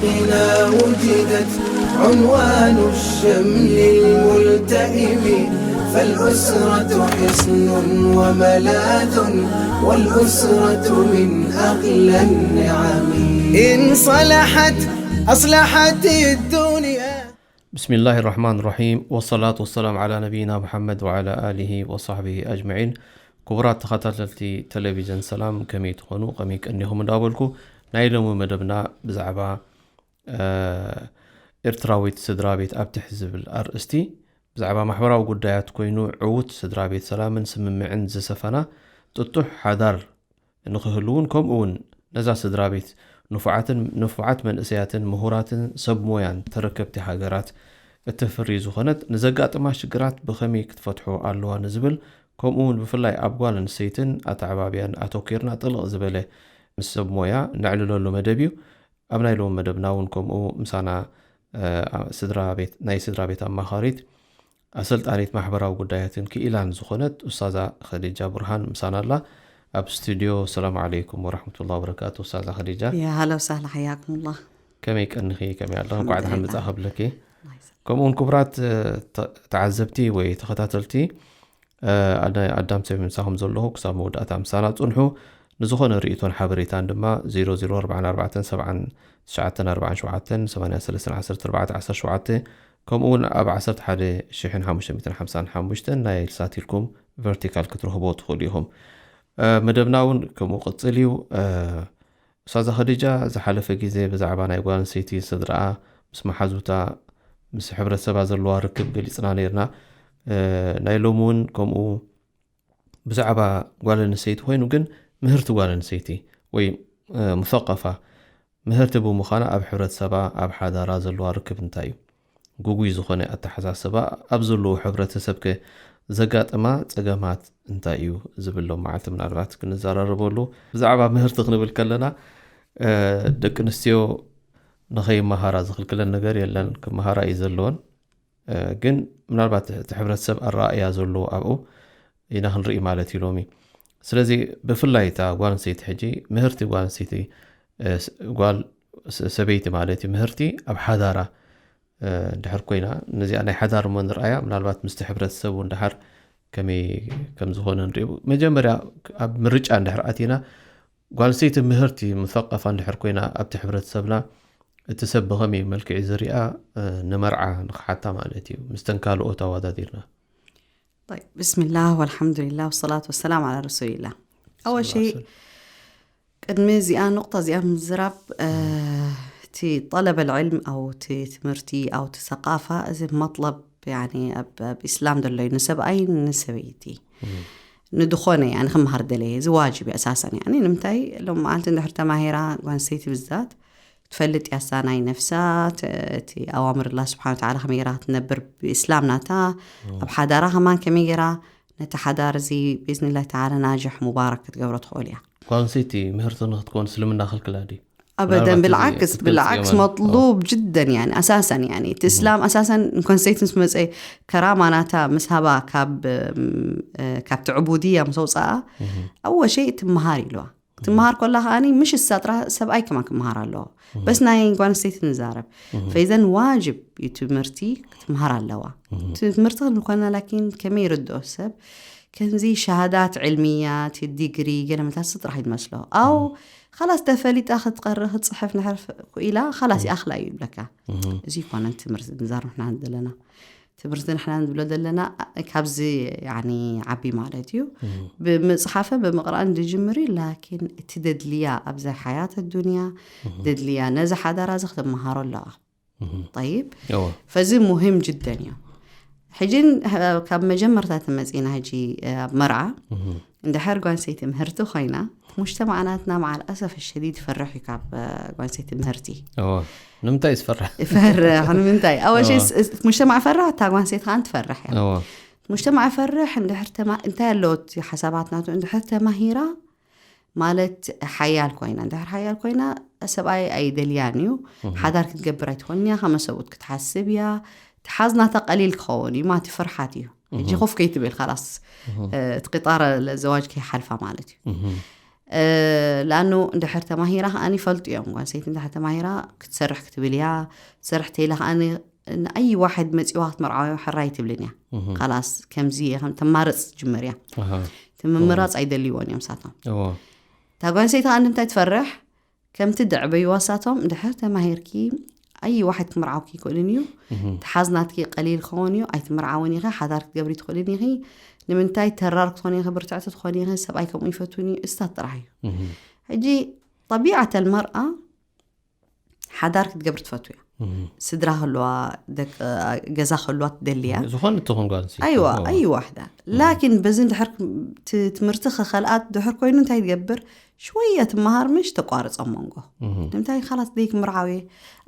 إذا وجدت عنوان الشمل الملتئم، فالأسرة حصن وملاذ، والأسرة من أغلى النعم. إن صلحت أصلحت الدنيا. ብስሚላህ ራሕማን ራሒም፣ ወሰላቱ ወሰላም ዓላ ነቢይና ሙሓመድ ወዓላ ኣሊሂ ወሳሕቢሂ ኣጅመዒን። ክቡራት ተኸታተልቲ ቴሌቪዥን ሰላም፣ ከመይ ትኾኑ? ከመይ ቀኒኹም እንዳበልኩ፣ ናይ ሎሚ መደብና ብዛዕባ ኤርትራዊት ስድራ ቤት ኣብ ትሕቲ ዝብል ኣርእስቲ፣ ብዛዕባ ማሕበራዊ ጉዳያት ኮይኑ፣ ዕዉት ስድራ ቤት ሰላምን ስምምዕን ዝሰፈና ጥጡሕ ሓዳር ንኽህልውን፣ ከምኡ እውን ነዛ ስድራ ቤት ንፉዓትን ንፉዓት መንእሰያትን ምሁራትን ሰብ ሞያን ተረከብቲ ሃገራት እተፍሪ ዝኾነት፣ ንዘጋጥማ ሽግራት ብኸመይ ክትፈትሖ ኣለዋ ንዝብል፣ ከምኡ እውን ብፍላይ ኣብ ጓል ኣንስተይትን ኣተዓባብያን ኣተኪርና ጥልቕ ዝበለ ምስ ሰብ ሞያ ነዕልለሉ መደብ እዩ። ኣብ ናይ ሎሚ መደብና እውን ከምኡ ምሳና ስድራ ቤት ናይ ስድራ ቤት ኣማኻሪት ኣሰልጣኒት ማሕበራዊ ጉዳያትን ክኢላን ዝኾነት ኡስታዛ ኸዲጃ ቡርሃን ምሳና ኣላ። ኣብ ስቱድዮ። ሰላም ዓለይኩም ወራሕመቱላ ወበረካቱ። ኡስታዛ ኸዲጃ። يا هلا وسهلا، حياكم الله. ከመይ ቀንኺ? ከመይ ኣለኺ? እንኳዕ ደሓን ኣልሓምዱሊላህ። መጻእኺ ብለኪ። الله يسلمك. ከምኡውን ክቡራት ተዓዘብቲ ወይ ተኸታተልቲ፣ ኣዳም ሰብ ምሳኹም ዘለኹ ክሳብ መወዳእታ ምሳና ጽንሑ። ንዝኾነ ርእይቶን ሓበሬታን ድማ ዜሮ ዜሮ ኣርባዓን ኣርባዕተን ሰብዓን ሰለስተን ዓሰርተ ኣርባዕተ ዓሰርተ ሸውዓተ፣ ከምኡ እውን ኣብ ዓሰርተ ሓደ ሽሕን ሓሙሽተ ሚእትን ሓምሳን ሓሙሽተን ናይ ሳቲልኮም ቨርቲካል ክትረኽቦ ትኽእሉ ኢኹም። መደብና እውን ከምኡ ቅጽል እዩ። ኡስታዛ ኸዲጃ፣ ዝሓለፈ ግዜ ብዛዕባ ናይ ጓል ኣንስተይቲ ስድራኣ ምስ መሓዙታ ምስ ሕብረተሰባ ዘለዋ ርክብ ገሊጽና ነርና። ናይ ሎም እውን ከምኡ ብዛዕባ ጓል ኣንስተይቲ ኮይኑ፣ ግን ምህርቲ ጓል ኣንስተይቲ ወይ ሙሰቀፋ ምህርቲ ብምዃና ኣብ ሕብረተሰባ ኣብ ሓዳራ ዘለዋ ርክብ እንታይ እዩ? ግጉይ ዝኾነ ኣተሓሳስባ ኣብ ዘለዎ ሕብረተሰብ ከ ዘጋጥማ ጸገማት እንታይ እዩ ዝብል ሎም መዓልቲ ምናልባት ክንዘራረበሉ። ብዛዕባ ምህርቲ ክንብል ከለና ደቂ ኣንስትዮ ንኸይመሃራ ዝኽልክለን ነገር የለን፣ ክመሃራ እዩ ዘለወን። ግን ምናልባት እቲ ሕብረተሰብ ኣረኣእያ ዘለዎ ኣብኡ ኢና ክንርኢ ማለት እዩ ሎሚ። ስለዚ ብፍላይ እታ ጓል ኣንስተይቲ ሕጂ ምህርቲ ጓል ኣንስተይቲ ጓል ሰበይቲ ማለት እዩ ምህርቲ ኣብ ሓዳራ ድሕር ኮይና፣ ነዚኣ ናይ ሓዳር እሞ ንርኣያ ምናልባት ምስቲ ሕብረተሰብ እውን ድሓር ከመይ ከም ዝኾነ ንሪኦ። መጀመርያ ኣብ ምርጫ እንድሕር ኣቲና ጓል ኣንስተይቲ ምህርቲ ሙሰቀፋ እንድሕር ኮይና ኣብቲ ሕብረተሰብና እቲ ሰብ ብኸመይ መልክዕ ዝሪኣ ንመርዓ ንኽሓታ ማለት እዩ፣ ምስተን ካልኦት ኣወዳዲርና። طيب، بسم الله والحمد لله والصلاة والسلام على رسول الله. أول شيء ቅድሚ እዚኣ ኑቕጣ እዚኣ ምዝራብ እቲ ጠለበ ልዕልም ኣው እቲ ትምህርቲ ኣው እቲ ሰቃፋ እዚ መጥለብ يعني ኣብ ኢስላም ዘሎ እዩ ንሰብኣይ ንሰበይቲ ንድኾነ يعني ክመሃር ደለየ እዚ ዋጅብ እዩ ኣሳሰን يعني ንምንታይ ሎም መዓልቲ እንድሕር ተማሂራ ጓንስተይቲ ብዛት ትፈልጥ ያሳ ናይ ነፍሳ እቲ ኣዋምር ላ ስብሓን ተዓላ ከመይ ጌራ ክትነብር ብእስላም ናታ ኣብ ሓዳራ ከማን ከመይ ጌራ ነቲ ሓዳር እዚ ብእዝንላህ ተዓላ ናጅሕ ሙባረክ ክትገብሮ ትኽእል እያ ጓንሰይቲ ምህርቲ ንክትኮን እስልምና ክልክላ ድዩ أبدا بالعكس بالعكس مطلوب جدا يعني أساسا يعني الإسلام أساسا نكون سيت مسمى كرامة ناتا مسهبة كاب كاب تعبودية مسوسة أول شيء تمهاري لوا ትምሃር ኮላ ከኣኒ ምሽ እሳ ጥራ ሰብኣይ ከማ ክምሃር ኣለዎ በስ ናይ ጓል ኣንስተይቲ ንዛረብ ፈይዘን ዋጅብ እዩ ትምህርቲ ክትምሃር ኣለዋ ትምህርቲ ክንኮና ላኪን ከመይ ይርድኦ ሰብ ከምዚ ሸሃዳት ዕልምያት ዲግሪ ገለመታት ጥራሕ ይመስሎ ኣው ካላስ ተፈሊጣ ክትቀርእ ክትፅሕፍ ንሕር ኢላ ካላስ ይኣኽላ እዩ ይብለካ እዚ ይኮነን ትምህርቲ ንዛረብ ንሕና ዘለና ትምህርቲ ንሕና ንብሎ ዘለና ካብዚ ዓቢ ማለት እዩ ብመፅሓፈ ብምቕራእን ዝጅምር እዩ ላኪን እቲ ደድልያ ኣብዚ ሓያት ኣዱንያ ደድልያ ነዚ ሓዳራ እዚ ክትመሃሮ ኣለዋ طيب فዚ مهم جدا እዩ ሕጂ ካብ መጀመርታ ተመፂና ሕጂ ኣብ መርዓ እንድሕር ጓንሰይቲ ምህርቲ ኮይና ሙጅተማዕናትና መዓ ልኣሰፍ ሸዲድ ይፈርሕ እዩ ካብ ጓንሰይቲ ምህርቲ ንምንታይ ዝፈርሕ ይፈርሕ ንምንታይ ኣወ ሙጅተማዕ ፈርሕ እታ ጓንሰይቲ ከዓ ትፈርሕ እያ ሙጅተማዕ ፈርሕ እንድሕር እንታይ ኣለዎ ሓሳባት ናቱ እንድሕር ተማሂራ ማለት ሓያል ኮይና እንድሕር ሓያል ኮይና ሰብኣይ ኣይደልያን እዩ ሓዳር ክትገብር ኣይትኾን እያ ከመ ሰብኡት ክትሓስብ እያ ትሓዝናታ ቀሊል ክኸውን እዩ ማለት ፍርሓት እዩ ሕጂ ኮፍ ከይትብል ካላስ እቲ ቂጣረ ዘዋጅ ከይሓልፋ ማለት እዩ ለኣኑ እንድሕር ተማሂራ ከኣኒ ይፈልጡ እዮም። ጓንሰይቲ እንድሕር ተማሂራ ክትሰርሕ ክትብል እያ። ትሰርሕ ተይላ ከኣኒ ንኣይ ዋሕድ መፂዋ ክትመርዓዊ ሕራይ ትብልን እያ። ካላስ ከምዚ ከም ተማርፅ ትጅምር እያ። እቲ ምምራፅ ኣይደልይዎን እዮም ሳቶም። እታ ጓንሰይቲ ከኣ ንምንታይ ትፈርሕ? ከምቲ ደዕበይዋ ሳቶም እንድሕር ተማሂርኪ ኣይ ዋሕድ ክምርዓውኪ ይክእልን እዩ። ተሓዝናትኪ ቀሊል ክኸውን እዩ። ኣይትምርዓውን ኢኺ፣ ሓዳር ክትገብሪ ትኽእልን ኢኺ። ንምንታይ ተራር ክትኾኒ ኢኺ፣ ብርትዕቲ ትኾኒ ኢኺ፣ ሰብኣይ ከምኡ ይፈትውን እዩ። እስታት ጥራሕ እዩ። ሕጂ ጠቢዓተ ልመርኣ ሓዳር ክትገብር ትፈቱ እያ። ስድራ ክህልዋ፣ ገዛ ክህልዋ ትደሊ እያ። ዝኾነ ትኹን ጓል ኣንስተይቲ። ኣይዋ ኣይዋ ዋሕዳ። ላኪን በዚ ድሕር ትምህርቲ ከኸልኣት ድሕር ኮይኑ እንታይ ትገብር? ሽወየ ትመሃር ምሽ ተቋርጾ መንጎ። ንምንታይ? ካላት ደይ ክምርዓው እየ፣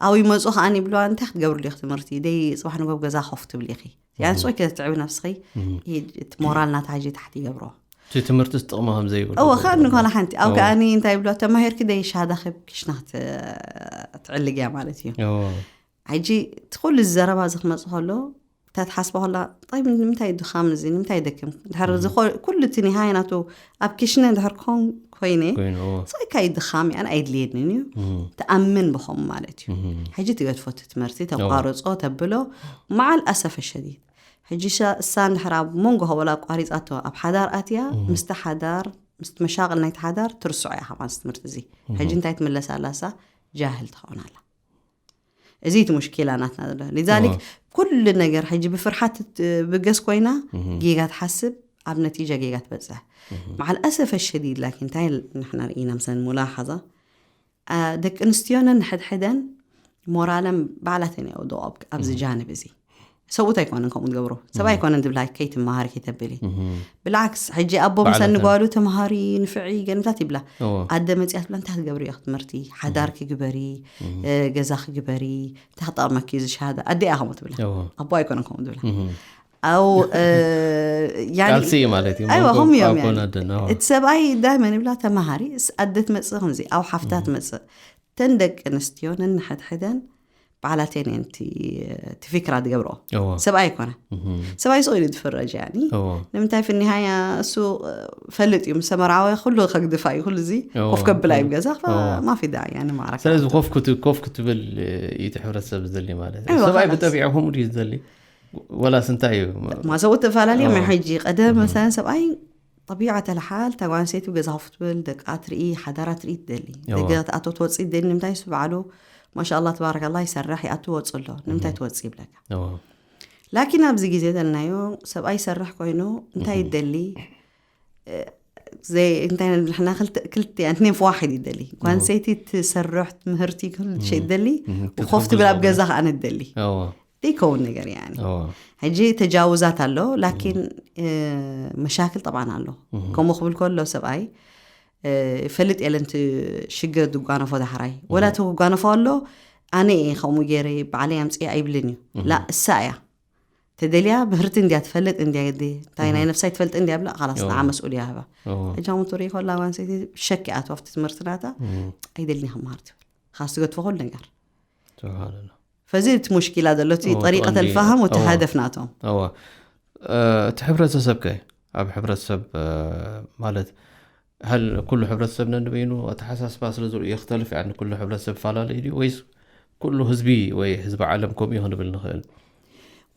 ኣብኡ ይመጹ ከኣ ይብልዋ። እንታይ ክትገብርሉ ኢኺ ትምህርቲ? ደይ ጽባሕ ንጎብ ገዛ ኮፍ ትብሊ ኢኺ። ያን ጾይ ክትዕቢ ነብስኺ። እቲ ሞራል ናታ ሕጂ ታሕቲ ይገብሮ። እቲ ትምህርትስ ጥቕሚ ከም ዘይብሉ እወ፣ ከኣ ንኮላ ሓንቲ። ኣብ ከኣኒ እንታይ ይብልዋ? ተማሂርኪ ደይ ሻሃዳ ክብ ክሽና ክትዕልግ እያ ማለት እዩ። ሕጂ እቲ ኩሉ እዚ ዘረባ እዚ ክመጽእ ከሎ፣ እታ ትሓስባ ከላ፣ "ጣይ፣ ንምንታይ ድኻም እዚ? ንምንታይ ደክም?" ድሕር እዚ ኩ-፣ ኩሉ እቲ ኒሃያ ናቱ ኣብ ክሽነ ድሕር ኮን ኮይነ፣ ኮይነ፣ እዎ። "ሳይካ እዩ ድኻም፣ ያነ ኣይድልየንን እዩ። እም። ትኣምን ብኸም ማለት እዩ። እም። ሕጂ ትገድፎ እቲ ትምህርቲ፣ እዎ። ተቋርጾ፣ ተብሎ፣ መዓል ኣሰፈ ሸዲድ። ሕጂ ሻ-፣ እሳ እንድሕር ኣብ መንጎ ከበላ ኣቋሪጻቶ፣ ኣብ ሓዳር ኣትያ፣ እም። ምስቲ ሓዳር፣ ምስቲ መሻቕል ናይቲ ሓዳር ትርስዖ እያ፣ ከማን ትምህርቲ እዚ። እም። ሕጂ እንታይ ትምለስ ኣላ እሳ? ጃህል ትኸውን ኣላ። እዚ እቲ ሙሽኪላ ናትና ዘሎ። ሊዛሊክ እዎ። ኩሉ ነገር ሕጂ ብፍርሓት ትብገስ ኮይና፣ እም። ጌጋ ትሓስብ፣ ኣብ ነቲጃ ጌጋ ትበጽሕ። እም። መዓል ኣሰፈ ሸዲድ፣ ላኪን እንታይ ንሕና ርኢና ምሰን ሙላሓዛ፣ ኣ፣ ደቂ ኣንስትዮ ነንሕድሕደን ሞራለን ባዕላተን የውድኦ ኣብ-፣ ኣብዚ እም። ጃንብ እዚ። ሰብኡት ኣይኮነን ከምኡ ዝገብሩ። ሰብ እም። ኣይኮነን ዝብላ ከይትመሃሪ ከይተብሊ። እም። ብልዓክስ፣ ሕጂ ኣቦ ምሰን ባዕላተን። ንጓሉ ተምሃሪ፣ ንፍዒ፣ ገንታት ይብላ። እዎ። ኣደ መጽያ ትብላ፣ "እንታይ ክትገብሪ ኢኺ ትምህርቲ? ሓዳር እም። ክግበሪ፣ እም። እ፣ ገዛ ክግበሪ፣ እንታይ ክጠቕመኪ እዩ እዚ ሸሃዳ?" ኣደ እያ ከምኡ ትብላ። እዎ። ኣቦ ኣይኮነን ከምኡ ዝብላ። እም። ኣው፣ እ፣ ያኒ ቃልሲ እዩ ማለት እዩ። ኣይዋ፣ መንጎ ከምኡ እዮም ኣቦን ያኒ። ኣደን፣ ኣዎ። እቲ ሰብኣይ ዳይመን ይብላ፣ "ተምሃሪ፣ እስ ኣደ ትመጽእ ከምዚ፣ ኣው ሓፍታ እም። ትመጽእ." እተን ደቂ ኣንስትዮ ነንሕድሕደን ባዕላተን እየን እቲ፣ እቲ ፊክራ ዝገብርኦ። እዎ። ሰብኣይ ኣይኮነ። እም። ሰብኣይ ስቕ ኢሉ ዝፍረጅ፣ ያኒ። እዎ። ንምንታይ? ፍኒሃያ እሱ፣ እ፣ ፈልጥ እዩ፣ ምስ ተመርዓወ ኩሉ ከግድፋ እዩ፣ ኩሉ እዚ እዎ። ኮፍ ከብላ እዩ ገዛ፣ እዎ። ማፊዳ፣ ያኒ፣ ማዕረካ። ስለዚ ኮፍ ክት-፣ ኮፍ ክትብል፣ እ፣ እዩ እቲ ሕብረተሰብ ዝደሊ ማለት እዩ። እዎ፣ ሰብኣይ ኸላስ። ብጠቢዑ ከምኡ ድዩ ዝደሊ? ወላስ እንታይ እዩ? ማ ሰብኡት ተፈላለዮም እዮም። እዎ። ሕጂ ቀደም እም። መሰለን ሰብኣይ ጠቢዓት ኣልሓል፣ እታ ጓል ኣንስተይቲ ገዛ ኮፍ ትብል፣ ደቃ ትርኢ፣ ሓዳራ ትርኢ ትደሊ። እዎ። ደገ ትኣቶ ትወፅእ ትደሊ። ንምንታይ? እሱ ባዕሉ ማሻኣላ ተባረከላ ይሰርሕ፣ ይኣቱ ይወፅእ ኣሎ። ንምንታይ እም። ትወፅእ ይብለካ። እዎ። ላኪን ኣብዚ ግዜ ዘልናዮ ሰብኣይ ይሰርሕ ኮይኑ እንታይ እም። ይደሊ? እ፣ ዘይ-፣ እንታይ ንሕና ክልተ፣ ክልተ፣ እትኔን ፍዋሒድ ይደሊ። ጓል እዎ። ኣንስተይቲ ትሰርሕ ትምህርቲ ኩሉ ሸይ እም። ትደሊ፣ እም። ኮፍ ክትሕግዞ ትብል ኣብ ገዛ ከኣ ንደሊ። እዎ። ዘይከውን ነገር፣ ያኒ። እዎ። ሕጂ ተጃውዛት ኣሎ፣ ላኪን፣ እም። እ፣ መሻክል ጠብዓን ኣሎ። እም። ከምኡ ክብል ከሎ ሰብኣይ፣ እ፣ ይፈልጥ የለን እቲ ሽግር ዝጓነፎ ዳሕራይ። ወላ እም። እቲ ክጓነፎ ኣሎ፣ ኣነ እየ ከምኡ ገይረ፣ ባዕለይ ኣምፅኤ ኣይብልን እዩ። እም። ላ፣ እሳ እያ። ተደልያ ምህርቲ እንድያ ትፈልጥ እንድያ ግዲ። እንታይ ናይ እም። ነፍሳ ይትፈልጥ እንድያ ብላ፣ ኻላስ እዎ። ንዓ መስኡልያ ህባ። እዎ። ሕጂ ከምኡ ትርኢ ከላ ጓል ኣንስተይቲ ብሸክ እያ ትወፍቲ ትምህርቲ ናታ፣ እም። ኣይደልን እየ ክመሃር ትብል። ኻስ ትገድፎ ኩሉ ነገር። ስብሓንላ። ፈዚ እቲ ሙሽኪላ ዘሎ፣ እቲ እዎ፣ ጠሪቀት ቀንዲ፣ ኣልፋሃም ወቲ እዎ። ሃደፍ ናቶም። እዎ። እ፣ እቲ ሕብረተሰብ ከ? ኣብ ሕብረተሰብ፣ እ፣ ማለት፣ ሀል ኩሉ ሕብረተሰብ ነንበይኑ ኣተሓሳስባ ስለ ዝርእዮ ይኽተልፍ፣ ያኒ ኩሉ ሕብረተሰብ ፈላለዩ ድዩ? ወይስ ኩሉ ህዝቢ ወይ ህዝቢ ዓለም ከምኡ እዩ ክንብል ንኽእል?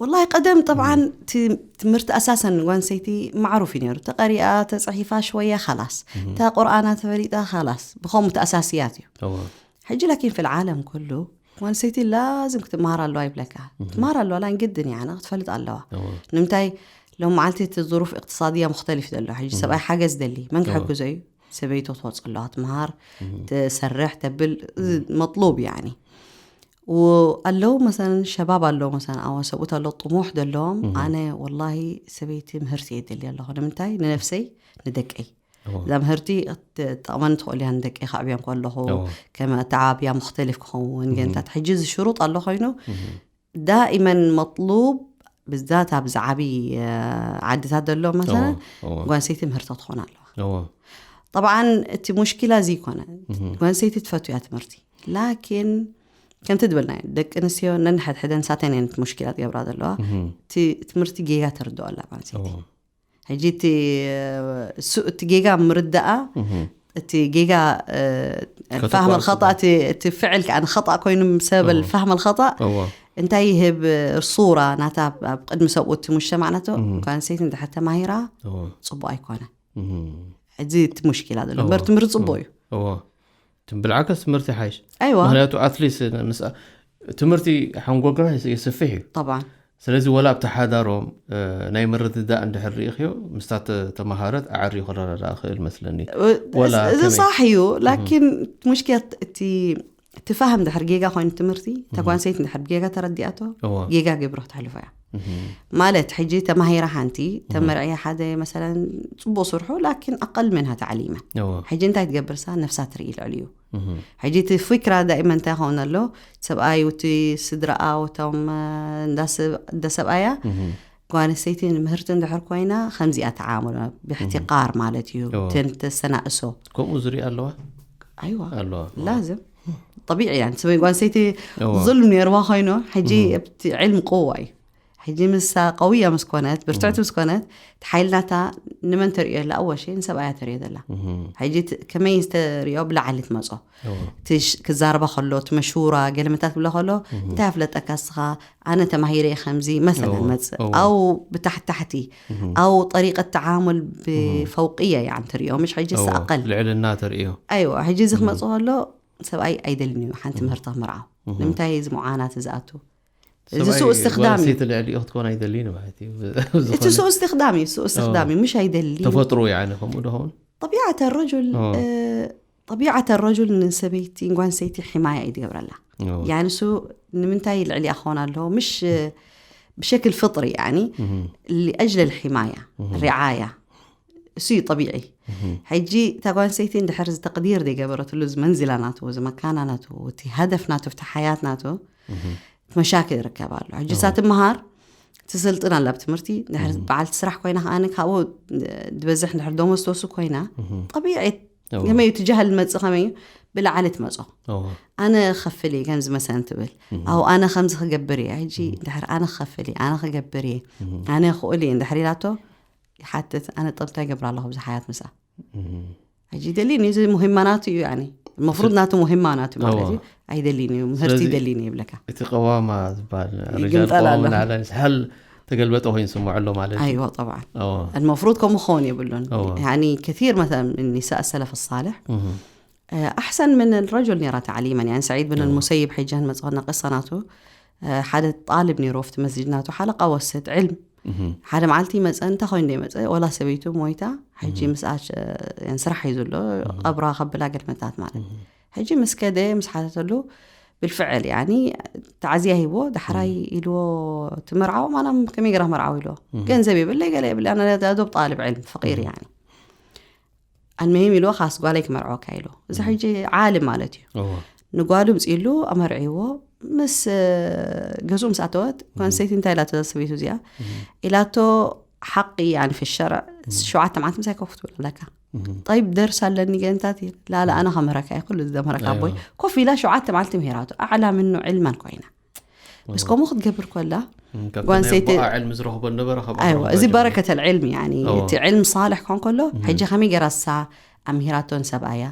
ወላሂ ቀደም ጠብዓን እም። ቲ-፣ ትምህርቲ ኣሳሰን ጓል ኣንስተይቲ ማዕሩፍ እዩ ነይሩ። ተቐሪኣ፣ ተጸሒፋ፣ ሽወያ፣ ኻላስ። እም። እታ ቁርኣና ተፈሊጣ፣ ኻላስ። ብኸምኡ ተኣሳስያት እዩ። እዎ። ሕጂ ላኪን ፊል ዓለም ኩሉ ጓል ኣንስተይቲ ላዝም ክትመሃር ኣለዋ ይብለካ። እም። ክትመሃር ኣለዋ፣ ላን ግድን እያ፣ ክትፈልጥ ኣለዋ። እዎ። ንምንታይ? ሎም መዓልቲ እቲ ዙሩፍ እቅትሳድያ ሙኽተሊፍ ዘሎ። ሕጂ እም። ሰብኣይ ሓገዝ ደሊ፣ መን እዎ። ክሕግዞ እዩ? ሰበይቱ ክትወጽእ ኣለዋ፣ ትመሃር፣ እም። ትሰርሕ፣ ተብል፣ እም። መጥሉብ ያኒ። ወኣለዉ መሰለን ሸባብ ኣለዉ መሰለን ኣዋ ሰብኡት ኣለዉ ጥሙሕ ዘለዎም። እም። ኣነ ወላሂ ሰበይቲ ምህርቲ እየ ደሊ ኣለኹ። ንምንታይ? ንነፍሰይ፣ ንደቀይ። እዎ። እዛ ምህርቲ እት-፣ ጠቕመን ትኽእል እያ ንደቀይ ከዕብዮም ከለኹ፣ እዎ። ከም ኣተዓባብያ ሙኽተሊፍ ክኸውን፣ እም። ገንታት። ሕጂ እዚ ሽሩጥ ኣሎ ኮይኑ፣ እም። ዳኢመን መጥሉብ ብዛት ኣብ ዝዓቢ፣ እ፣ ዓድታት ዘሎ መሰለን፣ እዎ፣ እዎ። ጓል ኣንስተይቲ ምህርቶ ትኾን ኣለዋ። እዎ። ጠብዓን እቲ ሙሽኪላ እዚ ይኮነ። እም። ጓል ኣንስተይቲ ትፈቱ እያ ትምህርቲ። ላኪን ከምቲ ድበልናዮ፣ ደቂ ኣንስትዮ ነንሕድሕደን ሳተን እየን እቲ ሙሽኪላ ትገብራ ዘለዋ። እም። እቲ ትምህርቲ ጌጋ ተርድኦ ኣላ ጓል ኣንስተይቲ። እዎ። ሕጂ እቲ፣ እ፣ ሱ-፣ እቲ ጌጋ ምርዳኣ እም። እቲ ጌጋ ፋህመ ኸጣ እቲ ፍዕል ከኣ ንኸጣ ኮይኑ ሰበብ ፋህመ ኸጣ እንታይ ይህብ ሱራ ናታ ኣብ ቅድሚ ሰብኡት ሙሽተ ማዕነቱ ኳንሰይቲ እንድሕር ተማሂራ ጽቡቅ ኣይኮነ። እዚ እቲ ሙሽኪላ ዘሎ እምበር ትምህርቲ ጽቡቅ እዩ። ትንብልዓከስ ትምህርቲ ሓይሽ ኣይዋ ምክንያቱ ኣትሊስ ትምህርቲ ሓንጎልና የስፍሕ እዩ። طبعا ስለዚ ወላ ኣብቲ ሓዳሮም ናይ ምርድዳእ እንድሕር ርኢኽዮ ምስታ ተመሃረት ኣዕርዩ ክረዳዳእ ክእል መስለኒ። ወላ እዚ ከመይ? ሳሕ እዩ ላኪን ሙሽኪላት እቲ እቲ ፋህም ድሕር ጌጋ ኮይኑ ትምህርቲ ተጓንሰይቲ ድሕር ጌጋ ተረዲኣቶ እዋ። ጌጋ ገብሮ ተሕልፎ እያ ማለት ሕጂ ተማሂራ ሓንቲ ተመርዕያ ሓደ መሰለን ጽቡቅ ስርሑ ላኪን ኣቀል ምንሃ ተዓሊመ እዋ። ሕጂ እንታይ ትገብርሳ ነፍሳ ትርኢ ልዕልዩ ሕጂ እቲ ፍክራ ዳኢመ እንታይ ይኸውን ኣሎ ሰብኣይ እቲ ስድራኣ እቶም እንዳ ሰብኣያ ጓል ኣንስተይቲ ንምህርቲ እንድሕር ኮይና ከምዚኣ ተዓምሎ ብሕትቃር ማለት እዩ እዎ። ተን ተሰናእሶ ከምኡ ዝሪኣ ኣለዋ ኣይዋ ኣለዋ ላዝም طبيعي يعني ሰበይ ጓል ኣንስተይቲ እዎ። ظلم ነይርዋ ኮይኑ ሕጂ ኣብቲ ዕልም ቅዋ እዩ ሕጂ ምሳ ቀውያ ምስ ኮነት ብርትዕቲ ምስ ኮነት እቲ ሓይልናታ ንመን ተርእዮ ኣላ ኣወሸ ንሰብኣያ ተርእዮ ዘላ ሕጂ እቲ- ከመይ ዝተርእዮ ብላዕሊ ትመጾ እዎ። ትሽ- ክዛረባ ከሎ እቲ መሽውራ ገለመታት ብሎ ከሎ እንታይ ኣፍለጠካ እስኻ ኣነ ተማሂረ እየ ከምዚ መሰለን እዎ፣ መጽእ እዎ። ኣው ብታሕታሕቲ ኣው ጠሪቀት ተዓሙል ብፈውቅየ ያን ትርእዮ ምሽ ሕጂ እዎ፣ ሰኣቀል ልዕልና ተርእዮ ኣይዋ ሕጂ እዚ ክመጽእ ከሎ ሰብኣይ ኣይደልን እዩ ሓንቲ ምህርቲ ክምርዓው ንምንታይ እዚ ሙዓናት ዝኣቱ እዚ ሰብኣይ ስኡ እስትኽዳም እዩ ጓል ኣንስተይቲ ልዕሊኡ ክትኮን ኣይደልን ማለት እዩ እቲ ስኡ እስትኽዳም እዩ ስኡ እስትኽዳም እዩ ምሽ ኣይደሊ ተፈጥሮ ያኒ ከምኡ ዶ ኸውን طبيعة الرجل آه. آه، طبيعة الرجل ንሰበይቲ ጓል ኣንስተይቲ ሕማያ እዩ ትገብረላ እዎ። يعني እሱ ንምንታይ ልዕሊኣ ክኾን ኣለዎ ምሽ ብሸክል ፍጥሪ يعني لأجل الحماية الرعاية እሱ እዩ طبيعي ሕጂ እታ ጓል ኣንስተይቲ እንድሕር እዚ ተቅዲር ዘይገበረትሉ እዚ መንዚላ ናቱ እዚ መካና ናቱ እቲ ሃደፍ ናቱ እቲ ሓያት ናቱ መሻክል ይርከብ ኣሎ ሕጂ እሳ ትመሃር ትስልጥን ኣላ ኣብ ትምህርቲ ድሕር በዓልቲ ስራሕ ኮይና ከኣ ካብኡ ዝበዝሕ ድሕር ደሞዝ ትወስድ ኮይና ጠቢዒ እዎ። ከመይ እዩ ትጃህል መጽእ ከመይ እዩ ብላዕሊ ትመጾ እዎ። ኣነ ከፍል እየ ከምዚ መሰን ትብል ኣው ኣነ ከምዚ ክገብር እየ ሕጂ ድሕር ኣነ ክኸፍል እየ ኣነ ክገብር እየ ኣነ ክእል እየ እንድሕር ኢላቶ ይሓትት ኣነ ጠብታ ይገብር ኣለኹ ብዚ ሓያት ምሳ ሕጂ ደሊኒ እዚ ሙሂማ ናቱ እዩ ያኒ መፍሩድ ናቱ ሙሂማ ናቱ ማለት እዩ ኣይደሊኒ እዩ ምህርቲ ስለዚ- ይደሊኒ ይብለካ እቲ ቀዋማ ዝበሃል ይግንጠል ኣሎ። ርጃል ሃል ተገልበጠ ኮይኑ ስምዖ ኣሎ ማለት እዩ ايوه طبعا እዎ። المفروض كم خون يبلون أوه. يعني كثير مثلا من نساء السلف الصالح እህ። آه، احسن من الرجل نرى تعليما يعني سعيد بن المسيب حيجان مزغنا قصة ناتو آه، ሓደ ጣልብ ነይሩ ኣብቲ መስጅድ ናቱ ሓለቃ ወሰድ ዕልም ሓደ መዓልቲ ይመፀ እንታይ ኮይኑ ይመፀ ወላ ሰበይቱ ሞይታ ሕጂ ምስኣ ሸ- ያን ስራሕ እዩ ዘሎ ቀብራ ከብላ ገድመታት ማለት ሕጂ ምስ ከደ ምስ ሓተተሉ ብልፍዕል ያኒ ተዓዝያ ሂቦ ዳሕራይ ኢልዎ ትመርዓዎ ማና ከመይ ገራ መርዓው ኢልዎ ገንዘብ የብለይ ገለ የብለይ ኣነ ዶብ ጣልብ ዕልም ፈቂር ያኒ ኣልመሂም ኢልዎ ካስ ጓለይ ክመርዖካ ኢልዎ እዚ ሕጂ ዓልም ማለት እዩ እዎ። ንጓሉ ምፅኢሉ ኣመርዒዎ ምስ ገዝኡ ምስ ኣተወት ጓንስተይቲ እንታይ ኢላቶ እዛ ሰበይቱ እዚኣ ኢላቶ ሓቂ يعني في الشرع ሸውዓተ መዓልቲ ምሳይ ኮፍ ትብል ኣለካ طيب درس ኣለኒ ገንታት لا لا ኣነ ከምህረካ እየ ኩሉ ዝደምህረካ ኣቦይ ኮፍ ኢላ ሸውዓተ መዓልቲ ምሂራቶ ኣዕላ ምኑ ዕልመን ኮይና ምስ ከምኡ ክትገብር ኮላ እም፣ ካብቲ ጓል ናይ ሰይቲ- ኣቦኣ ዕልሚ ዝረኽቦ ነበረ ካብ ኣይዋ ኣቦኣ እዚ ጀሚሩ። በረከተ ልዕልሚ ያኒ እዎ። እቲ ዕልም ሳልሕ ኮን ከሎ ሕጂ ከመይ ገይራ እሳ ኣምሂራቶን ሰብኣያ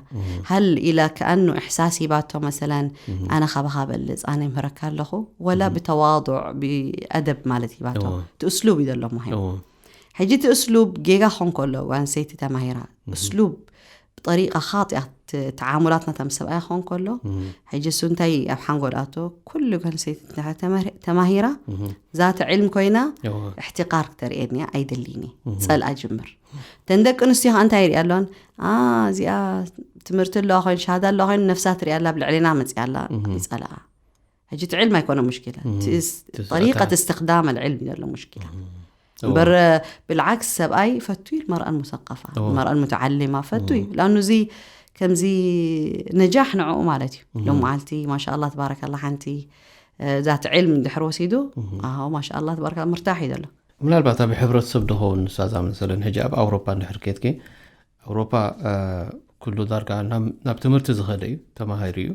ሃል ኢላ ከኣኑ እሕሳስ ሂባቶ መሰለን ኣነ ካባኻ በልፅ ኣነ ይምህረካ ኣለኹ ወላ ብተዋضዕ ብኣደብ ማለት ሂባቶ እዎ። እቲ እስሉብ እዩ ዘሎ ሙሂም እዎ። ሕጂ እቲ እስሉብ ጌጋ ኮን ከሎ ጓንሰይቲ ተማሂራ እስሉብ ብጠሪቃ ካጢያ ተዓሙላት ናታ ምስ ሰብኣያ ክኸውን ከሎ ሕጂ እሱ እንታይ ኣብ ሓንጎል ኣቶ ኩሉ ጓንሰይቲ ተማሂራ ዛተ ዕልም ኮይና እዎ። እሕትቃር ክተርእየኒ እያ ኣይደሊኒ ጸልኣ ጅምር እተን ደቂ ኣንስትዮ ከዓ እንታይ ይሪኣ ኣለዋን ኣ እዚኣ ትምህርቲ ኣለዋ ኮይኑ ሻሃዳ ኣለዋ ኮይኑ ነፍሳ ትሪኣ ኣላ ኣብ ልዕሌና መፅያ ኣላ ይፀልኣ ሕጂ እቲ ዕልም ኣይኮነ ሙሽኪላ እቲ ጠሪቀት ስርዓት- እስትክዳም ልዕልም እዩ ዘሎ ሙሽኪላ እዎ። እምበር ብልዓክስ ሰብኣይ ፈቱ እዩ መርኣን ሙሰቀፋ እዎ። መርኣን ሙተዓሊማ ፈቱ እዩ ላኑ እዚ ከምዚ ነጃሕ ንዕኡ ማለት እዩ ሎም መዓልቲ ማሻ ኣላ ትባረከላ ሓንቲ ዛት ዕልም እንድሕር ወሲዱ ኣዎ ማሻ ኣላ ትባረከላ ምርታሕ እዩ ዘሎ ምናልባት ኣብ ሕብረተሰብ ድኸውን ንሳዛ መሰለን ሕጂ ኣብ ኣውሮፓ እንድሕር ኬድኪ ኣውሮፓ እ፣ ኩሉ ዳርጋ ናብ- ናብ ትምህርቲ ዝኸደ እዩ ተማሂሩ እዩ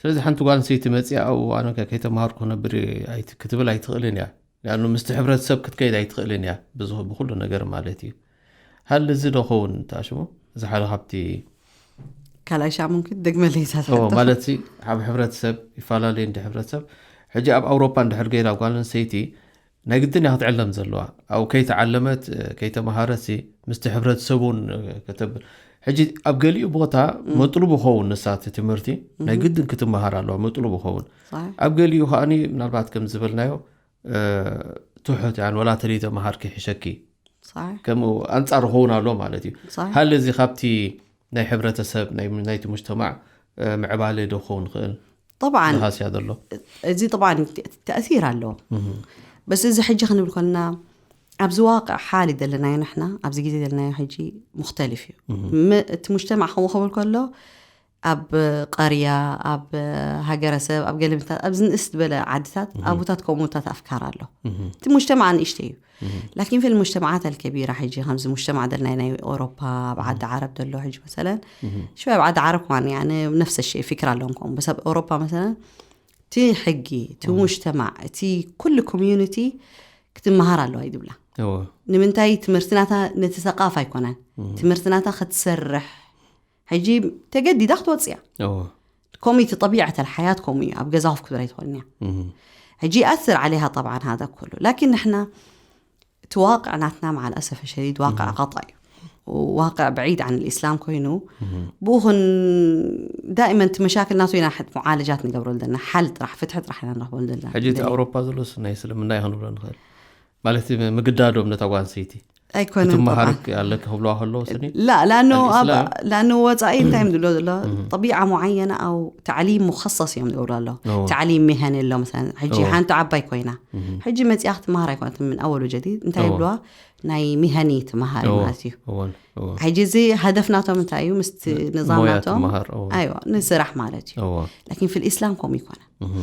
ስለዚ ሓንቲ ጓል ኣንስተይቲ መፅኣ እዋን ከ ከይተማሃርኩ ክነብር እየ ኣይት- ክትብል ኣይትኽእልን እያ ሊኣኑ ምስቲ ሕብረተሰብ ክትከይድ ኣይትኽእልን እያ ብዙ- ብኩሉ ነገር ማለት እዩ ሃል እዚ ዶ ኸውን ተኣሽሙ እዚ ሓደ ካብቲ ካልኣይ ሻዕ ምምክን ደግመለይ እዛ ሕቶ። ማለት ኣብ ሕብረተሰብ ይፈላለየ እንደ ሕብረተሰብ። ሕጂ ኣብ ኣውሮፓ እንድሕር ገይራ ጓል ኣንስተይቲ ናይ ግድን እያ ክትዕለም ዘለዋ። ኣብ ከይተዓለመት ከይተመሃረሲ ምስቲ ሕብረተሰብ እውን ከተብል። ሕጂ ኣብ ገሊኡ ቦታ መጥሉብ ይኸውን ንሳ እቲ ትምህርቲ ናይ ግድን ክትመሃር ኣለዋ፣ መጥሉብ ይኸውን። ኣብ ገሊኡ ከዓኒ ምናልባት ከም ዝበልናዮ ትሑት ያን ወላ ተለይተመሃርኪ ይሕሸኪ ከምኡ ኣንጻር ይኸውን ኣሎ ማለት እዩ። ሃለ እዚ ካብቲ ናይ ሕብረተሰብ ናይቲ ሙጅተማዕ ምዕባለ ዶ ክኸውን ይኽእል? طبعا ሃስያ ዘሎ እዚ طبعا ተእሲር ኣለዎ። በስ እዚ ሕጂ ክንብል ኮልና ኣብዚ ዋቅዕ ሓሊ ዘለናዮ ንሕና ኣብዚ ግዜ ዘለናዮ ሕጂ ሙክተልፍ እዩ። እቲ ሙጅተማዕ ከምኡ ክብል ከሎ ኣብ ቀርያ ኣብ ሃገረሰብ ኣብ ገለምታት ኣብዚ ንእስ ዝበለ ዓድታት ኣቡታት ከምኡታት ኣፍካር ኣሎ። እቲ ሙጅተማዕ ንእሽተ እዩ። ላኪን ፊል ሙጅተማዓት ኣልከቢራ ሕጂ ከምዚ ሙጅተማዕ ደልናይ ናይ ኦሮፓ ኣብ ዓዲ ዓረብ ደሎ ሕጂ መሰለን ሽወ ኣብ ዓዲ ዓረብ ከማን ያነ ነፍሰ ሸይ ፊክር ኣለዎም ከምኡ በስ ኣብ ኦሮፓ መሰለን እቲ ሕጊ እቲ ሙጅተማዕ እቲ ኩሉ ኮሚዩኒቲ ክትመሃር ኣለዋ ይድብላ። ንምንታይ ትምህርቲ ናታ ነቲ ሰቃፍ ኣይኮነን። ትምህርቲ ናታ ክትሰርሕ ሕጂ ተገዲዳ ክትወፅያ። ከምኡ እቲ ጠቢዐት ኣልሓያት ከምኡ እዩ። ኣብ ገዛ ኮፍ ክትብል ኣይትኽእልን እያ። ሕጂ يأثر عليها طبعا هذا كله لكن نحن እቲ ዋቅዕ ናትና مع الأسف الشديد ዋቅዕ خطأ እዩ። ዋቅዕ بعيد عن الإسلام ኮይኑ ብኡ ኹን دائما እቲ መሻክል ናቱ ኢና ሙዓለጃት ንገብረሉ ዘለና ሓል ጥራሕ ፍትሒ ጥራሕ ኢና ንረኽበሉ ዘለና። ሕጂ እቲ ኣውሮፓ ዘሎስ ናይ እስልምና እዩ ክንብሎ ንኽእል ማለት ምግዳዶም ነታ ጓል ኣንስተይቲ ኣይኮነን ትመሃር طبعا ኣለኪ ክብልዋ ከለዉ ስኒ لا لأنه الإسلام. أب... لأنه ወፃኢ እንታይ እዮም ዝብሎ ዘሎ طبيعة معينة أو تعليم مخصص እዮም ዝገብሩ ኣለዉ أوه. تعليم مهني ኣሎ مثلا ሕጂ أوه. ሓንቲ ዓባይ ኮይና ሕጂ መፂኣ ክትመሃር ኣይኮነት من أول وجديد እንታይ أوه. ይብልዋ ናይ مهني ትመሃር أوه. ማለት እዩ። እወን እወን ሕጂ እዚ هدف ናቶም እንታይ እዩ ምስቲ نظام ሞያ ናቶም ትመሃር እወን ኣይዋ ንስራሕ ማለት እዩ። እወን لكن في الإسلام ከምኡ ይኮነ እህ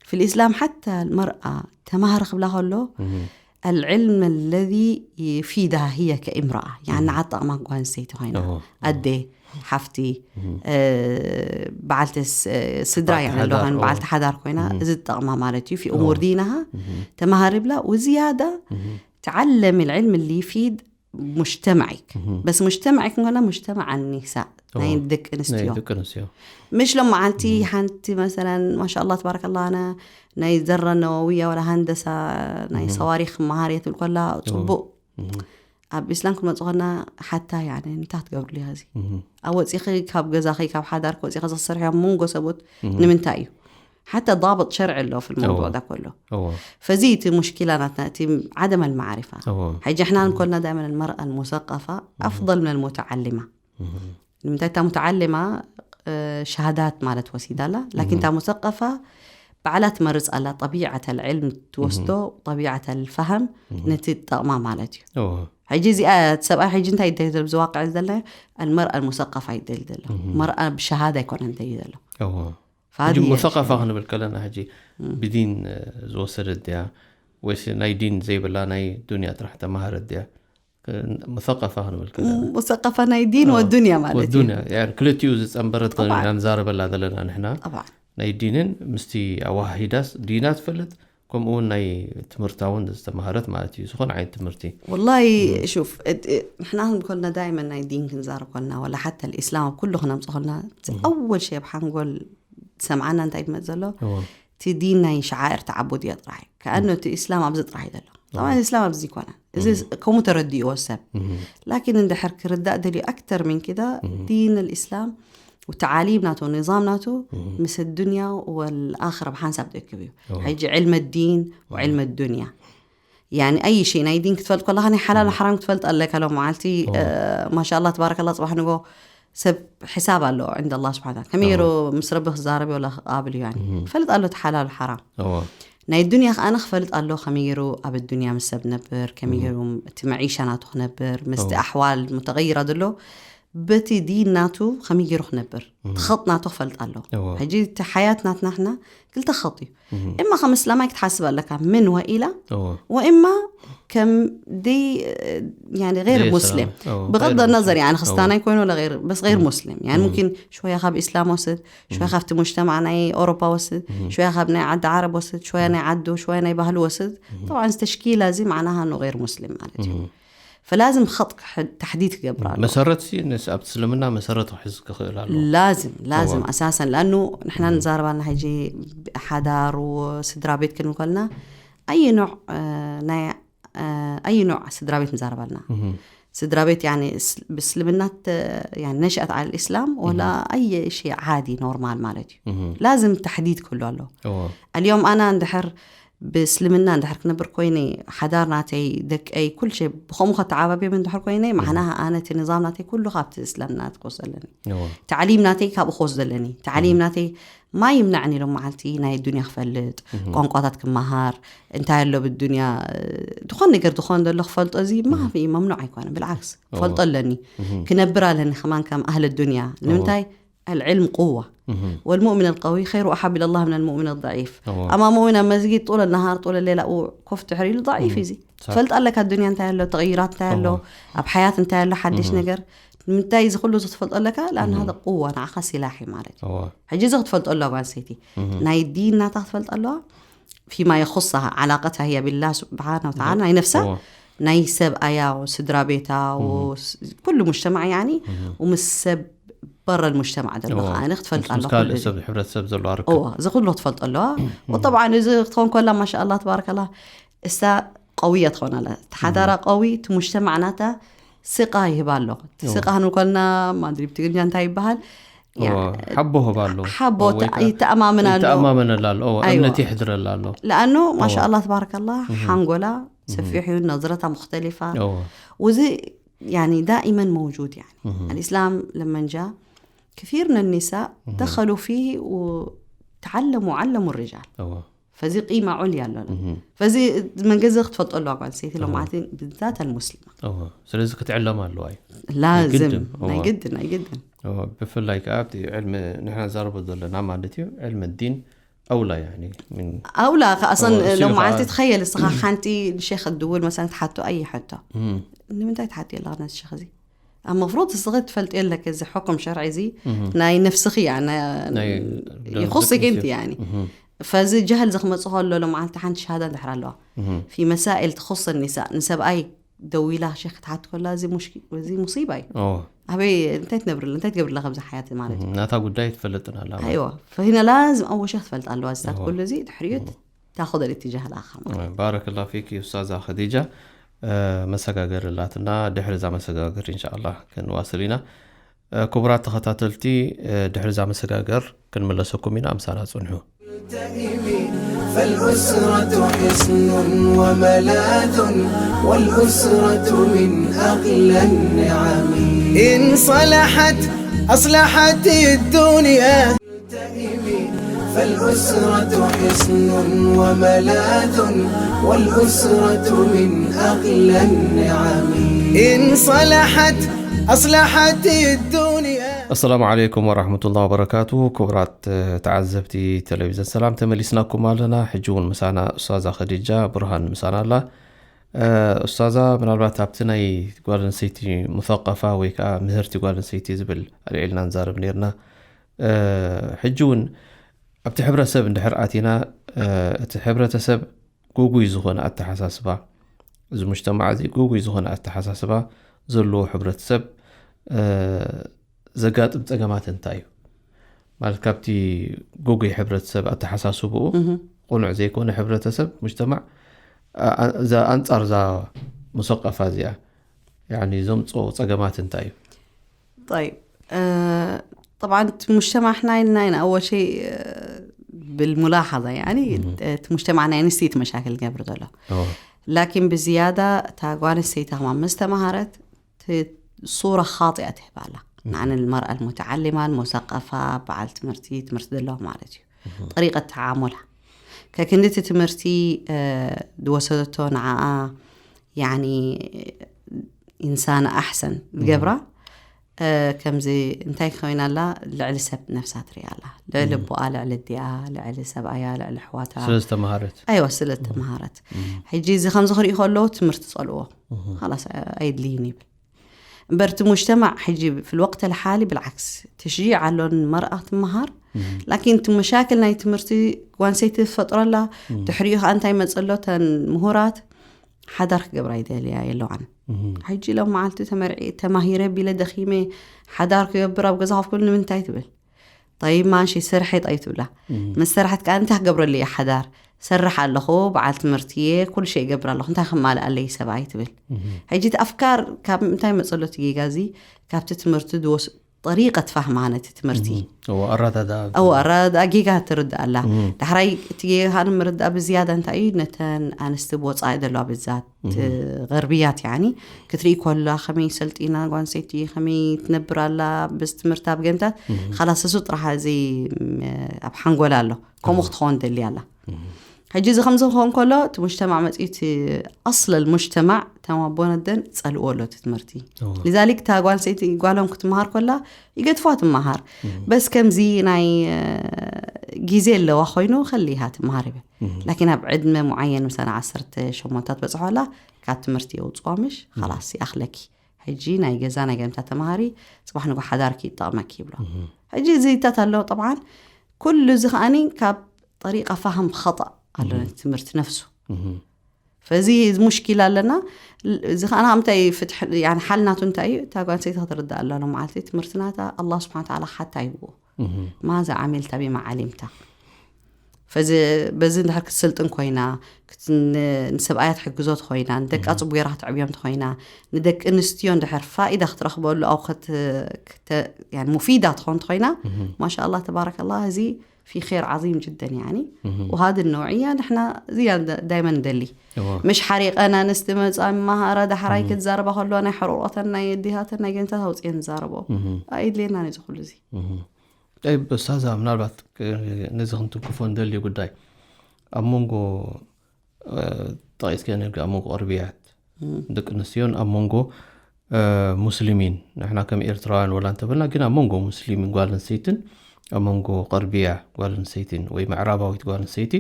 في الإسلام حتى المرأة ተማሃሪ ክብላ ከሎ እህ العلم الذي يفيدها هي كامرأة يعني ንዓጠቕማ ጓል ኣንስተይቲ ኮይና እወ ኣደ ሓፍቲ እ፣ በዓልቲ ስ- ስድራ በዓልቲ እያ ሓዳር፣ ኣለዋን እወ። በዓልቲ ሓዳር ኮይና እዚ ዝጠቕማ ማለት እዩ في أمور دينها ተማሃሪ ብላ وزيادة تعلم العلم اللي يفيد مجتمعك بس مجتمعك ንኮና مجتمع النساء ናይ እወ። ደቂ ናይ ኣንስትዮ ደቂ ኣንስትዮ مش لما عالتي حنتي مثلا ما شاء الله تبارك الله أنا ናይ ዘረ ነወውያ ወላ ሃንደሳ ናይ ሰዋሪክ መሃር እየ ትብል ከላ ፅቡቅ ኣብ ኢስላም ክመፅእ ከና ሓታ ያኒ እንታይ ትገብርሉ እያ እዚ ኣብ ወፂኺ ካብ ገዛኺ ካብ ሓዳርኪ ወፂኺ ዝክሰርሕዮ መንጎ ሰቡት ንምንታይ እዩ ሓታ ضابط شرعي ኣሎ في الموضوع ده كله እዎ فዚ እቲ مشكلة ናትና እቲ عدم المعرفة እዎ ሕጂ احنا እንኮልና دائما المرأة المثقفة أفضل من المتعلمة ንምንታይ እታ متعلمة ሸሃዳት ማለት ወሲዳ ኣላ لكن እታ مثقفة ባዕላ ትመርፅ ኣላ طبيعة العلم ትወስዶ طبيعة الفهم ነቲ ጠቕማ ማለት እዩ እዎ ሕጂ እዚኣ እቲ ሰብኣይ ሕጂ እንታይ ይደሊ ዘሎ ብዝዋቅዕ ዘሎ المرأة المثقفة ይደሊ ዘሎ መርኣ ብሸሃዳ ኣይኮነ ይደሊ ዘሎ እዎ فهذه ሕጂ هي ሙሰቀፋ ክንብል ከለና ሕጂ ብዲን ዝወሰደት ድያ ወይስ ናይ ዲን ዘይብላ ናይ ዱንያ ጥራሕ ተማሃረት ድያ ሙሰቀፋ ክንብል ከለና مثقفة ናይ ዲን ወዱንያ ማለት እዩ ወዱንያ ያን ክልቲኡ ዝፀንበረት طبعا. ኢና ንዛረበላ ዘለና ንሕና طبعا ናይ ዲንን ምስቲ ኣዋሃሂዳስ ዲና ትፈልጥ ከምኡ እውን ናይ ትምህርታ እውን ዝተማሃረት ማለት እዩ ዝኾነ ዓይነት ትምህርቲ والله شوف እድ- ንሕና ክንኮልና دائما ናይ ዲን ክንዛረብ ኮልና ولا حتى الإسلام ኣብ ኩሉ ክነምፅ ኮልና أول شيء ኣብ ሓንጎል ሰምዓና እንታይ ይመፅ ዘሎ እዎ እቲ ዲን ናይ شعائر تعبدية ጥራሕ እዩ كأنه እቲ إسلام ኣብዚ ጥራሕ እዩ ዘሎ طبعا الإسلام ኣብዚ ይኮነ እዚ ከምኡ ተረዲእዎ ሰብ لكن እንድሕር ክርዳእ ደልዩ أكثر من كده دين الإسلام وتعاليم ናቱ نظام ናቱ ምስ الدنيا والآخرة ብሓንሳብ ትእክብ እዩ ሕጂ علم الدين وعلم الدنيا يعني أي شيء ናይ ዲን ክትፈልጥ ከለኻ ናይ ሓላል ሓራም ክትፈልጥ ኣለካ ሎም መዓልቲ ما شاء الله تبارك الله ፅባሕ ንጎ ሰብ ሕሳብ ኣሎ عند الله سبحانه وتعالى ከመይ ገይሩ ምስ ረቢ ክዛረብ ወላ ክቃብል እዩ يعني ፈልጥ ኣሎ እቲ ሓላል ሓራም እዎ ናይ ዱንያ ከኣ ክፈልጥ ኣሎ ከመይ ገይሩ ኣብ ዱንያ ምስ ሰብ ነብር ከመይ ገይሩ እቲ መዒሻ ናቱ ክነብር ምስቲ ኣሕዋል ሙተغيرة ዘሎ በቲ ዲን ናቱ ከመይ ገይሩ ክነብር ትኸጥ ናቱ ክፈልጥ ኣሎ እዎ ሕጂ እቲ ሓያት ናትና ሕና ክልተ ክኸጥ እዩ እማ ከም እስላማይ ክትሓስብ ኣለካ ምን ወኢላ እዎ وإما ከም ደይ يعني غير ደይ مسلم እስላም። እዎ፣ بغض غير النظر مسلم. يعني ክስታና እዎ። ይኮይኑ ولا غير بس غير مسلم يعني ممكن شوية ካብ إسلام ወስድ شوية ካብቲ مجتمع ናይ أوروبا ወስድ شوية ናይ عد عرب ወስድ شوية ናይ عدو شوية ናይ ባህሉ ወስድ طبعا እዚ ተሽኪላ እዚ معناها إنه غير مسلم ማለት እዩ ፈላዝም ኸጥ ተሕዲድ ክገብር ኣሎ። መሰረት ሲ ንስ ኣብቲ እስልምና መሰረት ክሕዝ ክኽእል ኣሎ። ላዝም ላዝም ኣሳሰን ለኣኑ ንሕና ንዛረባና ሕጂ ሓዳር ስድራ ቤት ክንብል ከልና ኣይ ኖዕ ናይ ኣይ ኖዕ ስድራ ቤት ንዛረባልና ስድራ ቤት ብእስልምና ነሽአት ዓል ኢስላም ወላ ኣየ ሽ ዓዲ ኖርማል ማለት እዩ። ላዝም ተሕዲድ ክህሉ ኣሎ። ኣልዮም ኣና እንድሕር ብእስልምና እንድሕር ክነብር ኮይነ ሓዳር ናተይ ደቀይ ኩል ሸ ብኸምኡ ከተዓባብዮም እንድሕር ኮይነ ማዕናሃ ኣነ እቲ ንዛም ናተይ ኩሉ ካብቲ እስልምና ክወስድ ኣለኒ። ተዕሊም ናተይ ካብኡ ክወስድ ኣለኒ። ተዕሊም ናተይ ማ ይምናዕኒ ኢሎም መዓልቲ ናይ ዱንያ ክፈልጥ ቋንቋታት ክመሃር እንታይ ኣሎ ብዱንያ ዝኾን ነገር ዝኾን ዘሎ ክፈልጦ እዚ ማፊ መምኑዕ ኣይኮነ። ብልዓክስ ክፈልጦ ኣለኒ ክነብር ኣለኒ ከማን ከም ኣህለ ዱንያ ንምንታይ العلم قوة والمؤمن القوي خير وأحب إلى الله من المؤمن الضعيف. أما مؤمن مسجد طول النهار طول الليل أو كفت حريل ضعيف زي فلت قال لك الدنيا انتهى له تغيرات انتهى له أبحيات انتهى له حدش نقر من تاي زي كله تفلت قال لك لأن هذا قوة نعخة سلاحي مالك. حجي زغت فلت قال له سيتي ناي الدين ناتا تفلت قال له فيما يخصها علاقتها هي بالله سبحانه وتعالى ناي نفسها ناي سب أيا وسدرا بيتا وكل مجتمع يعني ومس سب برا المجتمع ده أنا اختفلت على كل سب حبرت سب زلو عرك أوه زي كله تفلت الله وطبعا إذا تكون كلها ما شاء الله تبارك الله إسا قوية تخون على تحضر قوي تمجتمع ناتا ثقة يهبالو ثقة هنو كلنا ما أدري بتقول جان تاي بحال ሓቦ ህባሎ ሓቦ ይተኣማመናሎ ይተኣማመነላሎ እምነት ይሕድረላሎ لأنه ما شاء الله تبارك الله ሓንጎላ ሰፊሕ እዩ ነዝረታ ሙክተሊፋ ወዚ يعني دائما موجود يعني الإسلام لما جاء كثير من النساء دخلوا فيه وتعلموا وعلموا الرجال فزي قيمة عليا له فزي من جزء تفضل الله عن سيدي لو معتين بالذات المسلمة ስለዚ ክትዕለማ ኣለዋ እዩ لازم ናይ ግድን ናይ ግድን ብፍላይ ከዓ ኣብቲ ዕልሚ ንሕና ዛረቦ ዘለና ማለት እዩ ዕልሚ ዲን ኣውላ ያኒ ኣውላ ከኣሰን ሎም መዓልቲ ትኸየል እስኻ ሓንቲ ንሸክ ትድውል መሰን ትሓቶ ኣይ ሕቶ ንምንታይ ትሓቲ ኣለኻ ነዚ ሸክ እዚ ኣብ መፍሮድ እስኺ ትፈልጥ የለክ እዚ ሕኩም ሸርዒ እዚ ናይ ነፍስኺ እያ ይኹስክ እንቲ ያኒ ፈዚ ጀህል ዘክመፅእ ከሎ ሎም መዓልቲ ሓንቲ ሸሃዳ እንድሕር ኣለዋ في مسائل تخص النساء ንሰብኣይ ደዊላ ሸክ ክትሓት ከላ እዚ ሙሽኪ እዚ ሙሲባ እዩ ኣበይ እንታይ ትነብርለ እንታይ ትገብርለ ከምዚ ሓያት ማለት እዩ ናታ ጉዳይ ትፈልጥን ኣላ ኣይዋ ፈሂና ላዝም ኣወ ሸክ ትፈልጥ ኣለዋ ዝታት ኩሉ እዚ ድሕሪኡ ታኸደል እትጃህ ለኣኻ ማለት ባረከላ ፊክ ኡስታዛ ኸዲጃ መሰጋገር ላትና ድሕሪ እዛ መሰጋገር እንሻ ኣላ ክንዋስል ኢና ክቡራት ተኸታተልቲ ድሕሪ እዛ መሰጋገር ክንምለሰኩም ኢና ኣምሳና ጽንሑ فالأسرة حصن وملاذ والأسرة من أغلى النعم إن صلحت أصلحت الدنيا فالأسرة حصن وملاذ والأسرة من أغلى النعم إن صلحت أصلحت الدنيا ኣሰላሙ ዓለይኩም ወራሕመቱላ ወበረካቱ ክቡራት ተዓዘብቲ ቴሌቪዝን ሰላም ተመሊስናኩም ኣለና ሕጂ እውን ምሳና ኡስታዛ ኸዲጃ ብርሃን ምሳና ኣላ ኡስታዛ ምናልባት ኣብቲ ናይ ጓል ኣንሰይቲ ሙሰቀፋ ወይ ከዓ ምህርቲ ጓል ኣንሰይቲ ዝብል ኣልዒልና ንዛረብ ነርና ሕጂ እውን ኣብቲ ሕብረተሰብ እንድሕር ኣቲና እቲ ሕብረተሰብ ጉጉይ ዝኾነ ኣተሓሳስባ እዚ ሙጅተማዕ እዚ ጉጉይ ዝኾነ ኣተሓሳስባ ዘለዎ ሕብረተሰብ ዘጋጥም ፀገማት እንታይ እዩ ማለት ካብቲ ጉጉይ ሕብረተሰብ ኣተሓሳስብኡ ቁኑዕ ዘይኮነ ሕብረተሰብ ሙጅተማዕ እዛ ኣንፃር እዛ ሙሰቀፋ እዚኣ ዘምፅኦ ፀገማት እንታይ እዩ طيب طبعا مجتمعنا إلنا أول شيء بالملاحظة يعني مجتمعنا يعني سيت مشاكل قبر دولة لكن بزيادة تاقوان السيت ما مستمهرت صورة خاطئة تهبالة عن المرأة المتعلمة المثقفة بعل تمرتي تمرت دلو مالتي طريقة تعاملها ككندت تمرتي دوسدتو نعاء يعني إنسانة أحسن تقبرة ከምዚ እንታይ ክኸውን ኣላ ልዕሊ ሰብ ነፍሳ ትርኢ ኣላ ልዕሊ ኣቦኣ ልዕሊ ኣዲኣ ልዕሊ ሰብኣያ ልዕሊ ኣሕዋታ ስለ ዝተምሃረት ኣይዋ ስለ ዝተምሃረት ሕጂ እዚ ከምዚ ክርኢ ከለዉ ትምህርቲ ጸልዎ ላስ ኣየድልይን ይብል እምበር እቲ ሙጅተማዕ ሕጂ في الوقت الحالي بالعكس تشجيع ኣሎ ንመርኣ ትምሃር ላኪን እቲ መሻክል ናይ ትምህርቲ ጓንሰይቲ ትፈጥረላ ድሕሪኡ ከዓ እንታይ መፀሎ ተን ምሁራት ሓዳር ክገብራ ይደልያ የለዋን። ሕጂ ሎም መዓልቲ ተመርዒ ተማሂረ ቢለ ደኺመ ሓዳር ክገብር ኣብ ገዛ ኮፍ ክብል ንምንታይ ትብል? ጠይብ ማንሺ ስርሐ ጠይ ትብላ። ምስ ሰርሐት ከኣ እንታይ ክገብረሉ እየ ሓዳር? ሰርሕ ኣለኹ፣ በዓል ትምህርቲ እየ፣ ኩሉ ሸይ ይገብር ኣለኹ፣ እንታይ ክማልእ ኣለይ ሰብኣይ ትብል። ሕጂ እቲ ኣፍካር ካብ እንታይ መጸሎ እቲ ጌጋ እዚ? ካብቲ ትምህርቲ ዝወስ ጠሪቀት ፋህማ ነቲ ትምህርቲ እዎ ኣረዳዳ ኣው ኣረዳዳ ጌጋ ትርዳእ ኣላ። ዳሕራይ እቲ ጌጋ ምርዳእ ብዝያዳ እንታይ እዩ? ነተን ኣንስቲ ብወፃኢ ዘለዋ ብዛት ገርብያት ያኒ ክትርኢ ኮላ ከመይ ሰልጢና ጓንሰይቲ ከመይ ትነብር ኣላ ብዚ ትምህርቲ ኣብ ገምታት ካላስ እሱ ጥራሕ እዚ ኣብ ሓንጎላ ኣሎ። ከምኡ ክትኸውን ደሊ ኣላ። ሕጂ እዚ ከምዚ ክኸውን ከሎ እቲ ሙጅተማዕ መፅኡ እቲ ኣስለል ሙጅተማዕ እቶም ኣቦን ኣደን ፀልእዎ ኣሎ እቲ ትምህርቲ። ሊዛሊክ እታ ጓል ሰይቲ ጓሎም ክትመሃር ኮላ ይገድፍዋ ትመሃር። በስ ከምዚ ናይ ግዜ ኣለዋ ኮይኑ ከሊሃ ትመሃር ይብል። ላኪን ኣብ ዕድመ ሙዓየን ምሳና ዓሰርተ ሸሞንታት በፅሖላ ካብ ትምህርቲ የውፅዋ ምሽ ላስ ይኣኽለኪ። ሕጂ ናይ ገዛ ናይ ገምታ ተምሃሪ ፅባሕ ንጎ ሓዳርኪ ይጠቕመኪ ይብሎ። ሕጂ እዚታት ኣሎ ጠብዓን ኩሉ እዚ ከዓኒ ካብ ጠሪቃ ፋህም ኸጣእ ኣሎ ትምህርቲ ነፍሱ። ፈዚ ሙሽኪል ኣለና። እዚ ከዓና ምንታይ ፍትሕ ሓል ናቱ እንታይ እዩ? እታ ጓል ሰይቲ ክትርዳእ ኣለዋ። ሎም መዓልቲ ትምህርቲ ናታ ኣላ ስብሓን ተዓላ ሓታ ይብዎ ማዛ ዓሚልታ ቢማ ዓሊምታ። ፈዚ በዚ እንድሕር ክትስልጥን ኮይና ንሰብኣያ ትሕግዞት ኮይና ንደቃ ፅቡቅ ጌራ ክትዕብዮም ትኮይና ንደቂ ኣንስትዮ እንድሕር ፋኢዳ ክትረክበሉ ኣብ ሙፊዳ ትኾን ትኮይና ማሻ ኣላ ተባረከላ እዚ ፊ ር ዓظም ጅደን ያኒ። وهذه النوعية ንሕና እዚያ ዳይመን ንደሊ። ምሽ ሓሪቀን ኣንስቲ መፃ መሃራ ዳሕራይ ክትዛረባ ከለዋ ናይ ሕርቆተን ናይ ዲሃተን ናይ ገንታት ኣውፅየን ዝዛረቦ ኣይድልየና ነዚ ኩሉ እዚ። ጠይብ ኡስታዛ ምናልባት ነዚ ክንትንክፎ ንደሊ ጉዳይ ኣብ መንጎ ጠቂስከ ነርግ ኣብ መንጎ ቅርብያት ደቂ ኣንስትዮን ኣብ መንጎ ሙስሊሚን ንሕና ከም ኤርትራውያን ወላ እንተበልና ግን ኣብ መንጎ ሙስሊሚን ጓል ኣንሰይትን ኣብ መንጎ ቅርብያ ጓል ኣንሰይትን ወይ ምዕራባዊት ጓል ኣንሰይቲ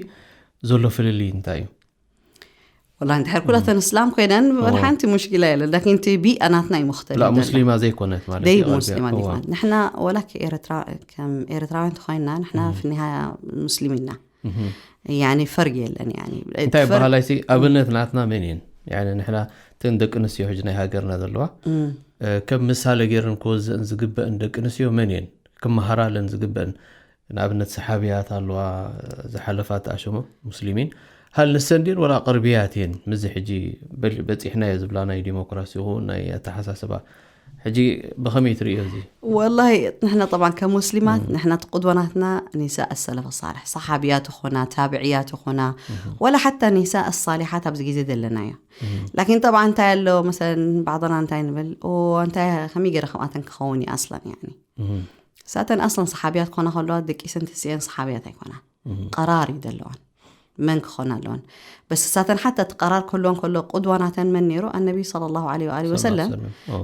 ዘሎ ፍልልይ እንታይ እዩ? ወላ እንድሕር ኩላተን እስላም ኮይነን ወላ ሓንቲ ሙሽኪላ የለን። ላኪን እቲ ቢኣ ናትና እዩ ሙኽተሊፍ ላ ሙስሊማ ዘይኮነት ማለት ደይ እዩ። ሙስሊማ እዋ። ዲፋን ንሕና ወላ ከኤርትራ ከም ኤርትራውያን ተኮይንና ንሕና ፍኒሃ ሙስሊም ኢና። ያኒ ፈርግ የለን ያኒ እንታይ ፈርግ- በሃላይ ሲ ኣብነት ናትና መን እየን? ያኒ ንሕና እተን ደቂ ኣንስትዮ ሕጂ ናይ ሃገርና ዘለዋ እ፣ ከም ምሳሌ ገይረን ክወዘእን ዝግበእን ደቂ ኣንስትዮ መን እየን? ክመሃራለን ዝግበእን ንኣብነት ሰሓብያት ኣለዋ ዝሓለፋ ተኣሸሞ ሙስሊሚን ሃል ንሰን ድን ወላ ቅርብያት እየን ምስዚ ሕጂ በል- በፂሕናዮ ዝብላ ናይ ዲሞክራሲ ይኹን ናይ ኣተሓሳስባ ሕጂ ብኸመይ ትርእዮ እዚ? ወላሂ ንሕና ጠብዓን ከም ሙስሊማት ንሕና እቲ ቁድወናትና ኒሳ ኣሰለፍ ሳልሕ ሰሓብያት ይኹና ታብዕያት ይኹና ወላ ሓታ ኒሳ ኣሳሊሓት ኣብዚ ግዜ ዘለና እዩ። ላኪን ጠብዓ እንታይ ኣሎ መሰለን ባዕضና እንታይ ንብል ኦ እንታይ ከመይ ገይረ ከምኣተን ክኸውን እዩ ኣስላን ያኒ ሳተን ኣስላን ሰሓብያት ኮና ከለዋ ደቂሰን ትስኤን ሰሓብያት ኣይኮና ቀራር እዩ ዘለዋን መን ክኾና ኣለወን። በስ ሳተን ሓታ እቲ ቀራር ከለወን ከሎ ቁድዋ ናተን መን ነይሩ ኣነቢ صلى الله عليه وآله وسلم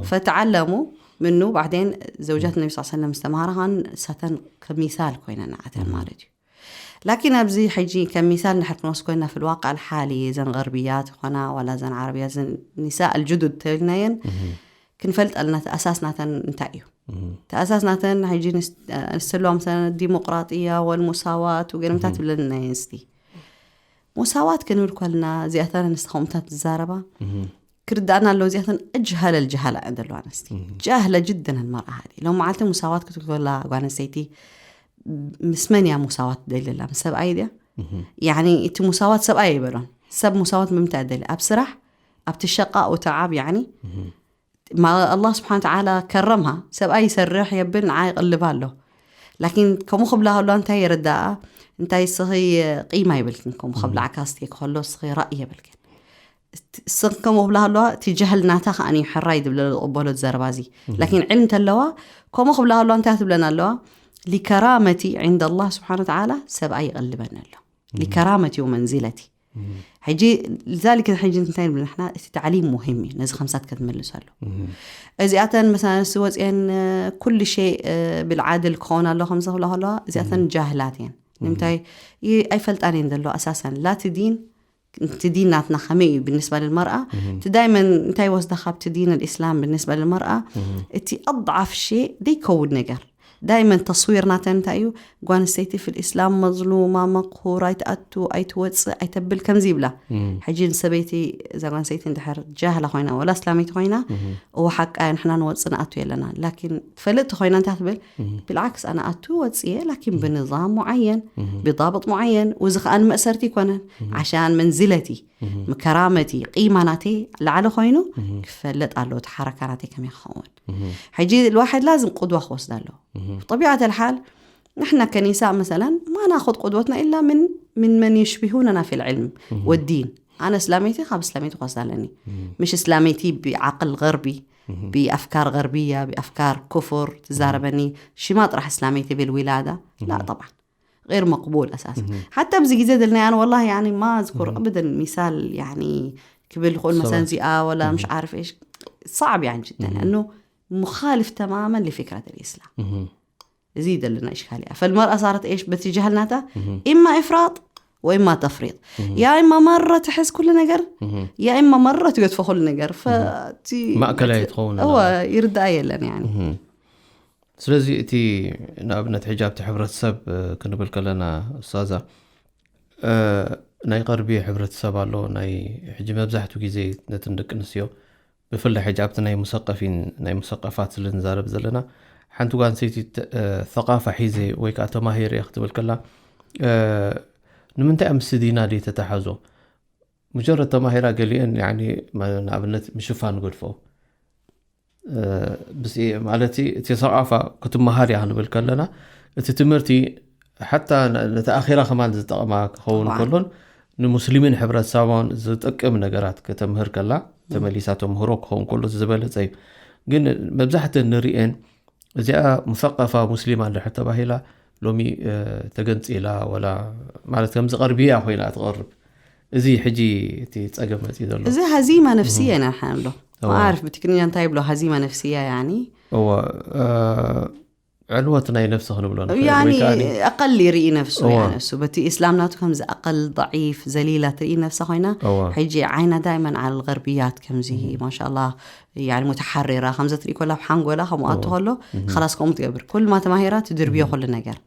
ፈተዓለሙ ምኑ ባዕዴን ዘውጃት ነቢ ስ ሰለም ዝተምሃራ ከን ሳተን ከሚሳል ኮይነን ንዓተን ማለት እዩ። ላኪን ኣብዚ ሕጂ ከሚሳል ንድሕር ክንወስድ ኮይና في الواقع الحالي ዘን غربيات ይኾና ዋላ ዘን ዓረብያ ዘን ኒሳእ الجدد ተብልናየን ክንፈልጥ ኣለና እቲ ኣሳስ ናተን እንታይ እዩ። እቲ ኣሳስ ናተን ሕጂ ንስ- ንስለዋ مثلا الديمقراطية والمساواة وገለምታት ትብለን ናይ ኣንስቲ ሙሳዋት ክንብል ከልና እዚኣተን ኣንስቲ ከምኡታት ዝዛረባ ክርዳእና ኣለዎ። እዚኣተን أجهل الجهلة እየን ዘለዋ ኣንስቲ ጃህለ ጅደን المرأة هذه ሎም መዓልቲ ሙሳዋት ክትብል ከላ ጓል ኣንስተይቲ ምስ መን እያ ሙሳዋት ትደሊ ኣላ ምስ ሰብኣይ ድያ? ያኒ እቲ ሙሳዋት ሰብኣይ ኣይበሎን ሰብ ሙሳዋት ብምንታይ ደሊ ኣብ ስራሕ ኣብቲ ሸቃ ወተዓብ ያኒ ما الله سبحانه وتعالى كرمها ሰብኣይ ይሰርሕ የብል ንዓ ይቕልብ ኣሎ ላኪን ከምኡ ክብላ ከሎ እንታይ የረዳኣ እንታይ ስኺ ቂማ ይብልክን ከምኡ ክብላዕካ ስቴ ከሎ ስኺ ራእይ የብልክን ስኺ ከምኡ ክብላ ከለዋ እቲ ጀህል ናታ ከኣ ሕራይ ዝብለ ዝቕበሎ ዘረባ እዚ ላኪን ዕልም ተለዋ ከምኡ ክብላ ከለዋ እንታይ ትብለና ኣለዋ لكرامتي عند الله سبحانه وتعالى ሰብኣይ ይቕልበኒ ኣሎ لكرامتي ومنزلتي ሕጂ ذلك ሕጂ እንታይ ንብል ንሕና እቲ تعليم مهم እዩ ነዚ ከምሳት ክትምልሰሉ እዚኣተን مثلا ንስ ወፅአን ኩሉ ሸይ بالعدل ክኸውን ኣሎ ከምዚ ክብላ ከለዋ እዚኣተን ጃህላት እየን ንምንታይ ይ- ኣይፈልጣን እየን ዘሎ ኣሳሰን ላ እቲ ዲን እቲ ዲን ናትና ከመይ እዩ بالنسبة للمرأة እቲ دائما እንታይ ወስዳ ካብቲ ዲን الإسلام بالنسبة للمرأة እቲ أضعف شيء ዘይከውድ ነገር ዳይመን ተስዊር ናተን እንታይ እዩ? ጓል ኣንስተይቲ ፊል ኢስላም መዝሉማ፣ መቅሁር፣ ኣይትኣቱ፣ ኣይትወፅእ፣ ኣይተብል፣ ከምዚ ይብላ። ሕጂ ንሰበይቲ፣ እዛ ጓል ኣንስተይቲ እንድሕር ጃህላ ኮይና ወላ እስላመይቲ ኮይና፣ እወ ሓቃ እያ፣ ንሕና ንወፅእ ንኣቱ የለና። ላኪን ትፈልጥ ተኮይና እንታይ ትብል? ብልዓክስ ኣነ ኣቱ ወፅየ፣ ላኪን ብንዛም ሙዓየን፣ ብዳብጥ ሙዓየን፣ ወዚ ከዓ ንመእሰርቲ ይኮነን። ዓሻን መንዝለቲ፣ ከራመቲ፣ ቂማ ናተይ ላዕሊ ኮይኑ ክፈለጥ ኣለዎ፣ እቲ ሓረካ ናተይ ከመይ ክኸውን። ሕጂ ልዋሕድ ላዝም ቁድዋ ክወስድ ኣለዎ። ብጠቢዓት ኣልሓል ንሕና ከኒሳ መሰለን ማ ናኹድ ቁድወትና ኢላ ምን ምን መን የሽቢሁነና ፊል ዕልም ወዲን። ኣነ እስላመይቲ ካብ እስላመይቲ ክወስድ ኣለኒ። ምሽ እስላመይቲ ብዓቅል ገርቢ፣ ብኣፍካር ገርብያ፣ ብኣፍካር ኩፍር ትዛረበኒ። ሽማ ጥራሕ እስላመይቲ ቢል ዊላዳ ላ፣ ጠብዓን غير مقبول أساسا. حتى ኣብዚ ግዜ ዘለና يعني والله يعني ما أذكر أبدا مثال يعني ክብል ይኽእል መሰለን እዚኣ ወላ مش عارف إيش صعب يعني جدا لأنه مخالف تماما لفكرة الإسلام. እዚ ዘለና إشكالية. فالمرأة صارت إيش باتجاه ናታ إما إفراط وإما تفريط. يا إما مرة تحس كل ነገር يا إما مرة تقطف كل ነገር. فቲ ማእከላይ ትኸውን እወ ይርዳእ የለን يعني. ስለዚ እቲ ንኣብነት ሕጂ ኣብቲ ሕብረተሰብ እ፣ ክንብል ከለና ኡስታዛ እ፣ ናይ ቀርቢ ሕብረተሰብ ኣሎ ናይ ሕጂ መብዛሕትኡ ግዜ ነትን ደቂ ኣንስትዮ ብፍላይ ሕጂ ኣብቲ ናይ ሙሰቀፊን ናይ ሙሰቀፋት ስለ ንዛረብ ዘለና ሓንቲ ጓል ኣንስተይቲ ተ- እ፣ ثقافة ሒዘ ወይ ከዓ ተማሂረ ክትብል ከላ እ፣ ንምንታይ ኣብ ምስቲ ዲና ደይ ተተሓዞ ሙጀረድ ተማሂራ ገሊአን ያኒ ንኣብነት ምሽፋን ገድፎ ማለት እቲ ሰቃፋ ክትመሃር እያ ክንብል ከለና እቲ ትምህርቲ ሓታ ነቲ ኣኼራ ከማን ዝጠቕማ ክኸውን ከሎን ንሙስሊሚን ሕብረተሰባውን ዝጠቅም ነገራት ከተምህር ከላ ተመሊሳ ተምህሮ ክኸውን ከሎ ዝበለጸ እዩ። ግን መብዛሕተን ንርእየን እዚኣ ሙሰቀፋ ሙስሊማ እንድሕር ተባሂላ ሎሚ ተገንፂላ ወላ ማለት ከምዚ ቀርቢ እያ ኮይና ትቐርብ። እዚ ሕጂ እቲ ፀገም መፂ ዘሎ እዚ ሀዚማ ነፍስያ ኢና ንሓንሎ ማዓርፍ ብትግርኛ እንታይ ይብሎ ሀዚማ ነፍስያ ያኒ እወ ዕልወት ናይ ነፍሲ ክንብሎ ያኒ ኣቀል ይርኢ ነፍሱ ያ ነፍሱ በቲ እስላም ናቱ ከምዚ ኣቀል ضعيف ዘሊላ ትርኢ ነፍሳ ኮይና ሕጂ ዓይና ዳይመን ዓል غربيات ከምዚ ማሻላ يعني متحررة ከምዚ ትርኢ ኮላ ሓንጎላ ከምኡ ኣቱ ከሎ خلاص ከምኡ ትገብር ኩል ما ተማሂራ ትድርብዮ ኩሉ ነገር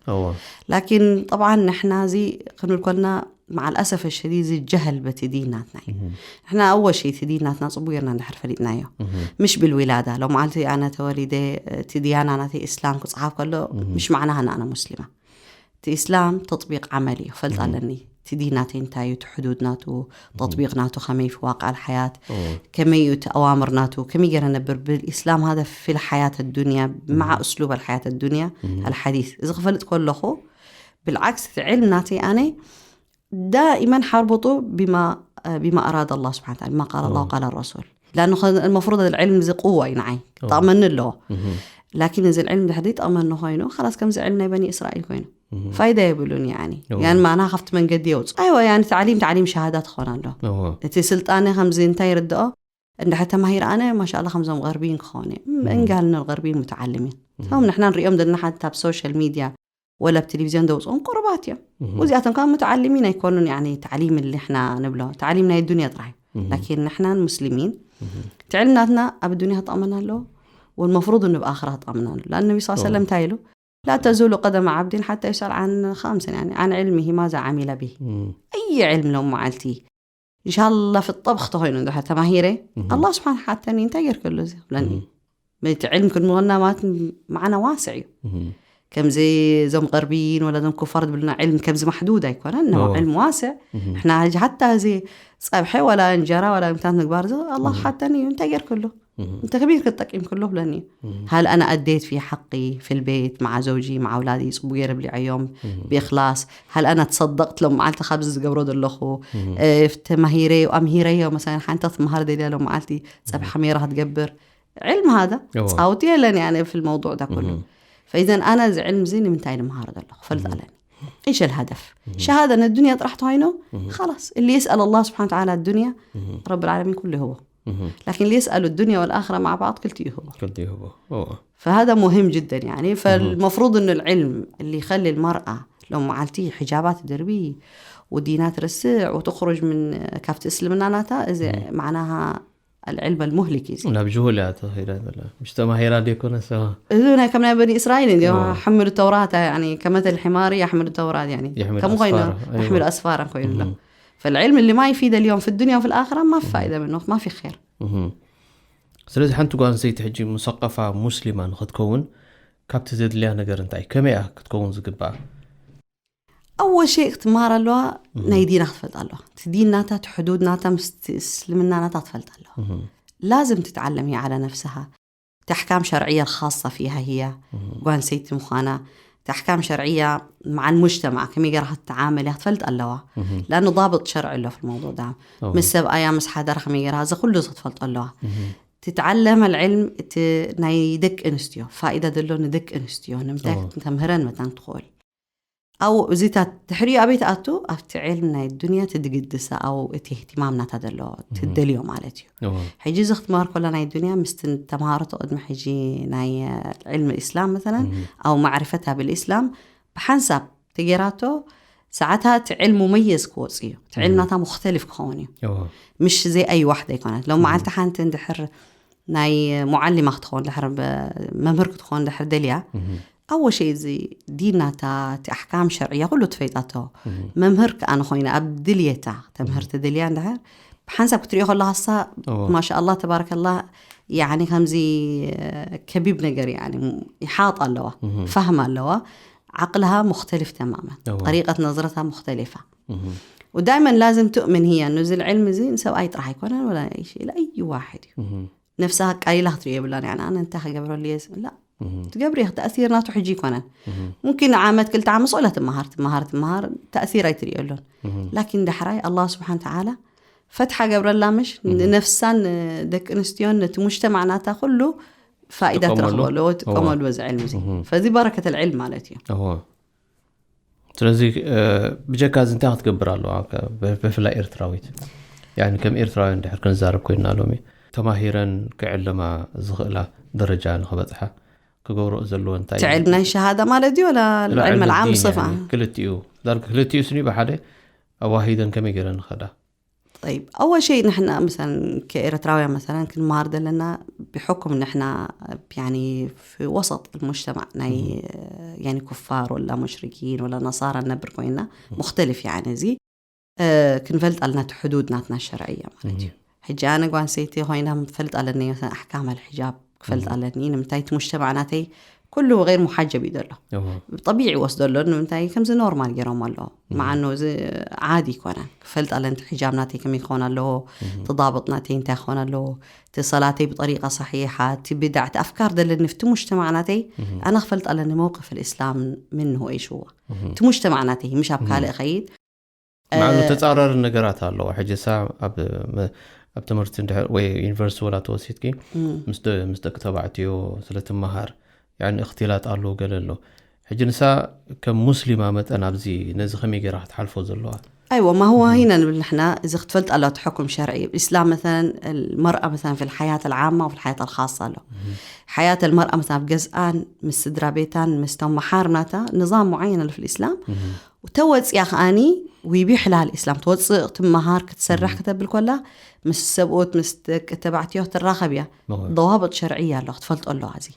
لكن طبعا ንሕና እዚ ክንብል ኮልና مع الأسف الشديد እዚ ጀህል በቲ ዲናትና እዩ ንሕና ኣወ ሸይቲ ዲናትና ፅቡቅ ጌርና እንድሕር ፈሊጥናዮ ምሽ بالولادة ሎመዓልቲ ኣነ ተወሊደ እቲ ዲያና ናተይ እስላም ክፅሓፍ ከሎ ምሽ معناها ኣነ ሙስሊማ እቲ እስላም ተጥቢቅ ዓመል እዩ ክፈልጥ ኣለኒ እቲ ዲን ናተይ እንታይ እዩ እቲ ሕዱድ ናቱ ተጥቢቅ ናቱ ከመይ في واقع الحياة ከመይ እዩ እቲ ኣዋምር ናቱ ከመይ ገይረ ነብር بالإسلام هذا في الحياة الدنيا مع أسلوب الحياة الدنيا الحديث እዚ ክፈልጥ ከለኹ بالعكس እቲ ዕልም ናተይ ኣነ دائما حربطه بما بما أراد الله سبحانه وتعالى بما قال الله وقال الرسول لأنه المفروض العلم زي قوة نعي طمن له لكن እዚ ዕልም ድሕሪ ጠመኒ ኮይኑ خلاص ከምዚ ዕልም ናይ በኒ እስራኤል ኮይኑ ፋይዳ የብሉን يعني يعني ማና ካብቲ መንገዲ የውፅእ ኣይወ يعني تعليم تعليم شهادة ትኾን ኣሎ እቲ ስልጣነ ከምዚ እንታይ ይርድኦ እንድሕር ተማሂር ኣነ ማሻላ ከምዞም غربيين ክኾነ እንጋልና غربيين متعلمين هم ንሕና ንሪኦም ዘለና ሓንቲ ኣብ social media ولا ብቴሌቪዝዮን ደውፅኦም ቁሩባት እዮም እዚኣቶም ካብ متعلمين ኣይኮኑን يعني تعليم اللي احنا ንብሎ تعليم ናይ ዱንያ ጥራሕ እዩ لكن ንሕና ሙስሊሚን እቲ ዕልም ናትና ኣብ ዱንያ ክጠቕመና ኣለዎ والمفروض انه ብኣኽራ ክጠቕመና ኣለዎ لأن النبي صلى الله عليه وسلم እንታይ ኢሉ لا تزول قدم عبد حتى يسأل عن خمس يعني عن علمه ماذا عمل به أي علم لو معلتي إن شاء الله في الطبخ ተኾይኑ እንድሕር ተማሂረ الله سبحانه ሓተኒ እንታይ ጌርክሉ እዚ ብለኒ እቲ ዕልም ክንምኾና ማለት معنا واسع እዩ ከምዚ እዞም غربيين ولا እዞም كفار ዝብልና ዕልም ከምዚ محدود ኣይኮነን ነው ዕልም واسع ንሕና ሕጂ ሓታ እዚ ፀብሐ ولا እንጀራ ولا ምታት ምግባር እዚ الله ሓተኒ እዩ እንታይ ጌርክሉ انت كبير كتقيم كله بلني هل أنا أديت في حقي في البيت مع زوجي مع أولادي صبو يرب لي عيوم بإخلاص هل أنا تصدقت لهم معلت خابز قبرو دلخو في تمهيري وأمهيري مثلا حانت مهار دي لهم معلتي صبح حميرة هتقبر علم هذا صاوتي لني أنا في الموضوع ده كله فإذا أنا زي علم زيني من تاين مهار دلخو فلت لني إيش الهدف؟ شهادة أن الدنيا طرحت هينو خلاص اللي يسأل الله سبحانه وتعالى الدنيا رب العالمين كله هو لكن اللي يسألوا الدنيا والآخرة مع بعض كل تيهو كل تيهو فهذا مهم جدا يعني فالمفروض أن العلم اللي يخلي المرأة لو معلتي حجابات دربي ودينات رسع وتخرج من كافة إسلامنا إذا معناها العلم المهلك እዚ ናብ ጅሁል እያ ተኸይዳ ዘላ። ምሽ ተማሂራ ደይኮነ ሰባ እዚ ናይ ከም ናይ በኒ እስራኤል እንዲ حمل التوراة يعني كمثل الحمار يحمل التوراة يعني يحمل ከም ኮይኑ أسفارا. أيوة. يحمل أسفارا ኮይኑ ኣሎ فالعلم اللي ما يفيد اليوم في الدنيا وفي الآخرة ما في فائدة منه ما في خير ስለዚ ሓንቲ ጓል ኣንስተይቲ ሕጂ ሙሰቀፋ ሙስሊማ ንክትከውን ካብቲ ዘድልያ ነገር እንታይ ከመይ እያ ክትከውን ዝግባኣ? أول شيء ክትመሃር ኣለዋ ናይ ዲና ክትፈልጥ ኣለዋ። እቲ ዲን ናታ እቲ ሕዱድ ናታ ምስ እቲ እስልምና ናታ ክትፈልጥ ኣለዋ። لازم تتعلم هي على نفسها እቲ أحكام شرعية الخاصة فيها هي ጓል ኣንስተይቲ ምዃና እቲ أحكام شرعية مع المجتمع ከመይ ገይራ ክትተዓመል እያ ክትፈልጥ ኣለዋ። لأنه ضابط شرعي ኣሎ في الموضوع ده أوه. ምስ ሰብኣያ ምስ ሓዳራ ከመይ ገይራ እዚ ኩሉ እዚ ክትፈልጦ ኣለዋ። تتعلم العلم እቲ ናይ ደቂ ኣንስትዮ ፋይዳ ዘሎ ንደቂ ኣንስትዮ ንምንታይ أوه. ክትምህረን መታን ትኽእል ኣብኡ እዚታት ድሕሪኡ ኣበይ ትኣቱ ኣብቲ ዕልም ናይ ዱንያ ትድግድሳ ኣብኡ እቲ اهتمام ናታ ዘለዎ ትደልዮ ማለት እዩ። እወ። ሕጂ እዚ ክትመሃር ከላ ናይ ዱንያ ምስቲ ተምሃረቶ ቅድሚ ሕጂ ናይ ዕልም الإسلام مثلا أو معرفتها بالإسلام ብሓንሳብ ተጌራቶ ሰዓታ እቲ ዕልም مميز ክወፅ እዩ። እቲ ዕልም ናታ مختلف ክኸውን እዩ። እወ። مش زي أي واحدة ኣይኮነት ሎም መዓልቲ ሓንቲ እንድሕር ናይ معلمة ክትኸውን ድሕር መምህር ክትኸውን ድሕር ደልያ ኣወ ሸይ እዚ ዲናታ እቲ ኣሕካም ሸርዕያ ኩሉ ትፈይጣቶ መምህር ከኣ ንኾይና ኣብ ድልየታ ተምህርቲ ድልያ እንድሕር ብሓንሳብ ክትሪኦ ከለካ ሳ እወ። ማሻ ኣላ ተባረከላ ያኒ ከምዚ ከቢብ ነገር ያኒ ይሓጥ ኣለዋ ፋህም ኣለዋ ዓቅልሃ ሙክተሊፍ ተማመን እወ። ጠሪቀት ነዝረታ ሙክተሊፋ ودائما لازم تؤمن هي انه እዚ العلم እዚ ንሰብኣይ ጥራሕ ኣይኮነን ولا شيء لأي واحد እዩ ነፍሳ ቀሊላ ክትሪኦ የብላን ያኒ ኣነ እንታይ ክገብረሉ እየ ዝብላ ትገብሪ ኢኺ ተእሲር ናቱ ሕጂ ይኮነን ممكن ዓመት ክልተ ዓመት ስእላ ትመሃር ትመሃር ትመሃር ተእሲር ኣይትሪኦ ኣሎን لكن ዳሕራይ ኣላህ ስብሓን ተዓላ ፈትሓ ገብረላ ምሽ ንነፍሳን ደቂ ኣንስትዮን ነቲ ሙጅተማዕ ናታ ኩሉ ፋኢዳ ትጥቀመሉ። ትረኽበሉ ትጥቀመሉ በዚ ዕልሚ እዚ ፈዚ በረከት ልዕልም ማለት እዩ እወ። ስለዚ እ፣ ብጀካ እዚ እንታይ ክትገብር ኣለዋ ከ- ብ- ብፍላይ ኤርትራዊት ያኒ ከም ኤርትራውያን ድሕር ክንዛረብ ኮይና ሎሚ ተማሂረን ክዕልማ ዝኽእላ ደረጃ ንኽበፅሓ ክገብረኦ ዘለዎ እንታይ እዩ? ትዕልም ናይ ሸሃዳ ማለት እዩ ወላ لا፣ ዕልም علم ልዓም الدين ስፋ يعني ክልቲኡ ዳርጋ ክልቲኡ ስኒ ብሓደ ኣዋሂደን ከመይ ገይረን ንኸዳ طيب أول شيء ንሕና مثلا كإرتراوية مثلا ክንመሃር ዘለና بحكم ንሕና يعني في وسط المجتمع ናይ يعني كفار ولا مشركين ولا نصارى ننبر ኮይና مختلف يعني እዚ እ፣ ክንፈልጥ ኣለና እቲ ሕዱድ ናትና ሸርዕያ ማለት እዩ ሕጂ ኣነ ጓንሰይቲ ኮይና ክፈልጥ ኣለኒ مثلا أحكام الحجاب ክፈልጥ ኣለኒ ንምንታይ እቲ ሙጅተማዕ ናተይ ኩሉ غير محجب እዩ ዘሎ እወ። طبيعي ይወስዶ ኣሎ ንምንታይ ከምዚ ኖርማል ገይሮም ኣለዎ مع انه እዚ ዓዲ ይኮነ ክፈልጥ ኣለኒ እቲ ሕጃብ ናተይ ከመይ ክኾን ኣለዎ ተዳብጥ ናተይ እንታይ ክኾን ኣለዎ እቲ ሰላተይ ብጠሪቃ صحيحة እቲ بدع እቲ أفكار ደለኒ እቲ ሙጅተማዕ ናተይ ኣነ ክፈልጥ ኣለኒ موقف الإسلام منه ايش هو እቲ ሙጅተማዕ ናተይ مش ኣብ ካልእ ኸይድ مع انه ተፃራሪ ነገራት ኣለዋ ሕጂ ሳ ኣብ መ- ኣብ ትምህርቲ እንድሕር ወይ ዩኒቨርሲቲ ወላ ተወሲድኪ ምስ ደ- ምስ ደቂ ተባዕትዮ ስለትመሃር ያኒ እክትላጥ ኣሎ ገለ ኣሎ ሕጂ ንሳ ከም ሙስሊማ መጠን ኣብዚ ነዚ ከመይ ገይራ ክትሓልፎ ዘለዋ أيوة ما هو هنا نبل نحنا إذا اختفلت على حكم شرعي الإسلام مثلا المرأة مثلا في الحياة العامة وفي الحياة الخاصة له حياة المرأة مثلا بجزءان من السدرا بيتان مستوى محارناتا نظام معين في الإسلام وتوت يا خاني ويبيح لها الإسلام توت تمهار كتسرح كتب الكلا مس السبوت مس تبعتيه تراخبيا እወ። ضوابط شرعية له اختفلت الله عزي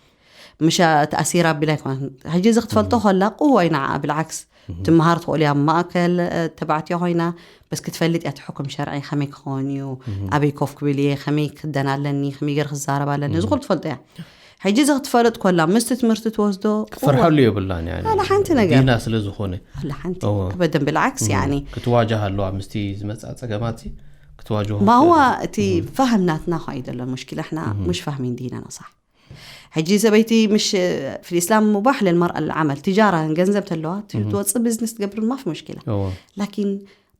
مش تأثير بلا يكون هجي زخت فلتو خلا قوة ينع بالعكس تمهار تقول يا ماكل تبعتي هوينا بس كتفلت يا حكم شرعي خمي كخونيو أبي كوف كبيلي خمي كدنا لني خمي غير خزارة بالني زغل تفلت يا هجي زخت فلت كلا مست تمرت توزدو ክትፈርሐሉ የብላን ያኒ لا، لا، ሓንቲ ነገር። ዲና ስለ ዝኾነ لا حنتي أوه. أبدا بالعكس يعني ክትዋጃህ ኣለዋ ምስቲ ዝመፅኣ ፀገማት ክትዋጅሆ ما هو እቲ فهم ناتنا خايد المشكلة احنا مش فاهمين ديننا صح حجي سبيتي مش في الإسلام مباح للمرأة العمل تجارة ገንዘብ ተለዋ ትወፅእ ቢዝነስ ትገብር ما في مشكلة እወ لكن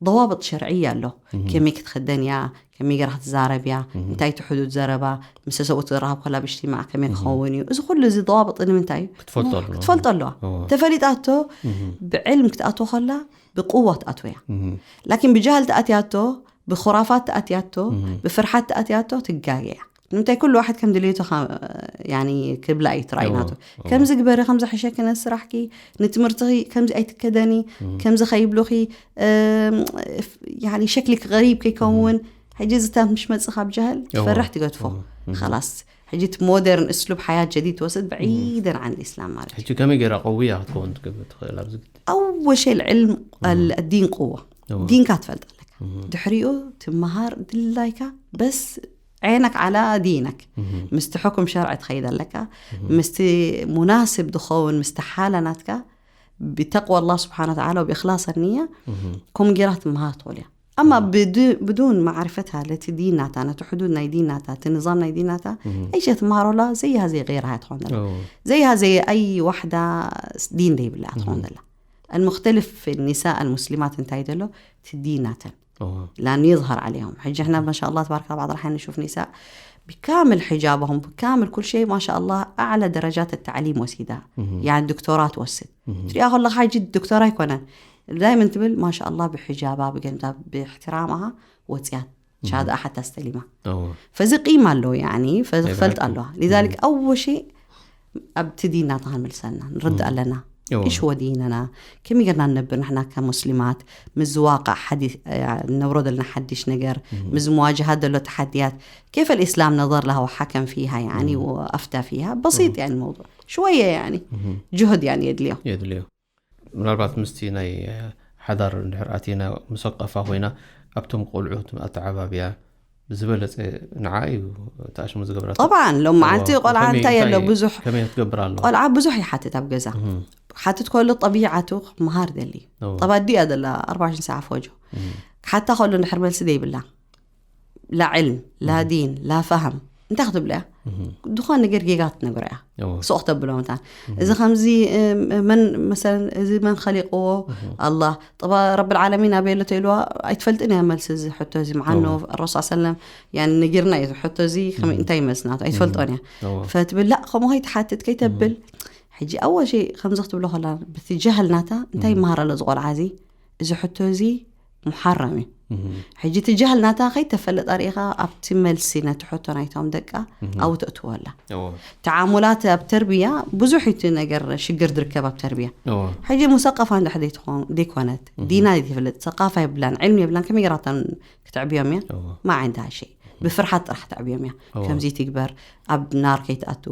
ضوابط شرعية له ከመይ ክትኸደን እያ ከመይ ገራ ክትዛረብ እያ እንታይ እቲ ሕዱድ ዘረባ ምስ ሰብኡት ዝረሃብ ከላ ብሽቲማዕ ከመይ ክኸውን እዩ እዚ ኩሉ እዚ ضوابط ንምንታይ እዩ ክትፈልጦ ኣለዋ። ክትፈልጦ ኣለዋ እወ። ተፈሊጣቶ ብዕልም ክትኣትዎ ከላ ብቅዋ ትኣትዎ እያ لكن ብጃህል ተኣትያቶ ብኹራፋት ተኣትያቶ ብፍርሓት ተኣትያቶ ትጋገ እያ ንምንታይ ኩሉ ዋሕድ ከም ድልየቱ ኸ- ያኒ ክብላ እዩ ትራእይ እወ፣ ናቱ ከምዚ ግበሪ ከምዚ ሕሸኪ ነስራሕኪ ንትምህርትኺ ከምዚ ኣይትከደኒ ከምዚ ከይብሉኺ እም፣ ያኒ ሸክልኪ غريب ከይከውን ሕጂ ዝታት ምሽ መጽእ ካብ ጃህል ትፈርሕ ትገድፎ። خلاص ሕጂ እቲ ሞደርን እስሉብ ሓያት ጀዲድ ትወስድ ብዒደን ዓን ኢስላም ማለት እዩ። ሕጂ ከመይ ገይራ ቀውያ ክትከውን ትገብር ትኽእል ኣብዚ ግዲ? ኣወሸ ልዕልም ኣዲን ቅዋ ዲንካ ትፈልጥ ኣለካ። ድሕሪኡ ትመሃር ድላይካ በስ ዓይነክ ዓላ ዲነክ ምስቲ ሕኩም ሸርዕ ትኸይድ ኣለካ። ምስቲ ሙናስብ ዝኸውን ምስቲ ሓላ ናትካ ብተቅዋ ኣላ ስብሓን ወተዓላ ወብእክላስ ኣኒያ ኮም ጌራ ትመሃር ትኽእል እያ። ኣማ ብዱን ማዕርፈታ ለቲ ዲናታ ነቲ ሕዱድ ናይ ዲናታ እቲ ንዛም ናይ ዲናታ ኣይሸ ትመሃሮላ ዘይሃ ዘይ ገይራ ትኾን ዘላ ዘይሃ ዘይ ኣይ ዋሕዳ ዲን ደይብላ ትኾን ዘላ። المختلف في النساء المسلمات እንታይ ደሎ እቲ ዲናተን لا يظهر عليهم. ሕጂ احنا ما شاء الله تبارك الله بعض الأحيان نشوف نساء بكامل حجابهم بكامل كل شيء ما شاء الله أعلى درجات التعليم ወሲዳ يعني دكتوراه ትወስድ ትሪኣ ከለኻ ሕጂ ዶክተር ኣይኮነን دائما ትብል ما شاء الله ብሕጃባ ብገንዛ ብእሕትራማሃ ወፅያት ሻሃዳ ሓታ ስተሊማ ፈዚ ቂም ኣለዎ يعني ፈዚ ክፈልጥ ኣለዋ لذلك أول شيء ኣብቲ ዲንና ተኸንምልሰና ንርዳእ ኣለና إيش هو ديننا كم يقدرنا ننبر نحن كمسلمات مزواقع حديث نبرد لنا حدش نقر مزمواجهة دلو تحديات كيف الإسلام نظر لها وحكم فيها يعني وأفتى فيها بسيط يعني الموضوع شوية يعني جهد يعني يدليو የድልዮ ምናልባት ምስቲ ናይ ሓዳር እንድሕር ኣቲና ሙሰቀፋ ኮይና ኣብቶም ቆልዑ ኣተዓባብያ ብዝበለፀ ንዓ እዩ ተኣሽሙ ዝገብራ طبعا ሎም መዓልቲ ቆልዓ እንታይ ኣሎ ብዙሕ ከመይ ክትገብር ኣሎ ቆልዓ ብዙሕ ይሓትት ኣብ ገዛ ሓትት ከሎ ጠቢዓቱ ክመሃር ደሊ ጠባ ዲኣ ዘላ ኣርባዕሽን ሰዓ ፈጆ ክሓታ ከሎ እንድሕር መልሲ ዘይብላ ላ ዕልም ላ ዲን ላ ፋሃም እንታይ ክትብላ እያ ዝኾነ ነገር ጌጋ ክትነግሮ እያ ሱቕ ተብሎ መታን እዚ ከምዚ መን መሰለን እዚ መን ኸሊቕዎ ኣላ ጠባ ረብ ልዓለሚን ኣበይ ኣሎ ተኢልዋ ኣይትፈልጥን እያ መልሲ እዚ ሕቶ እዚ ምዓኖ ረሱል ሰለም ያን ነጊርና እዩ ሕቶ እዚ እንታይ ይመስል ናቱ ኣይትፈልጦን እያ ፈትብል ላ ከምኡ ከይትሓትት ከይተብል ሕጂ ኣወ ሸይ ከምዚ ክትብሎ ከላ ብቲ ጀህል ናታ እንታይ ይመሃር ኣሎ ዝቆልዓ እዚ እዚ ሕቶ እዚ ሙሓረም እዩ ሕጂ እቲ ጀህል ናታ ከይተፈለጣ ርኢኻ ኣብቲ መልሲ ነቲ ሕቶ ናይቶም ደቃ ኣብኡ ተእትወላ ተዓሙላት ኣብ ተርብያ ብዙሕ እቲ ነገር ሽግር ዝርከብ ኣብ ተርብያ ሕጂ ሙሰቀፋ እንድሕ ዘይኮነት ዲና ዘይትፈልጥ ሰቃፋ የብላን ዕልሚ የብላን ከመይ ገራታ ክትዕብዮም እያ ማ ዓይንታ ሸይ ብፍርሓት ጥራሕ ተዕብዮም እያ ከምዚ ትግበር ኣብ ናር ከይትኣቱ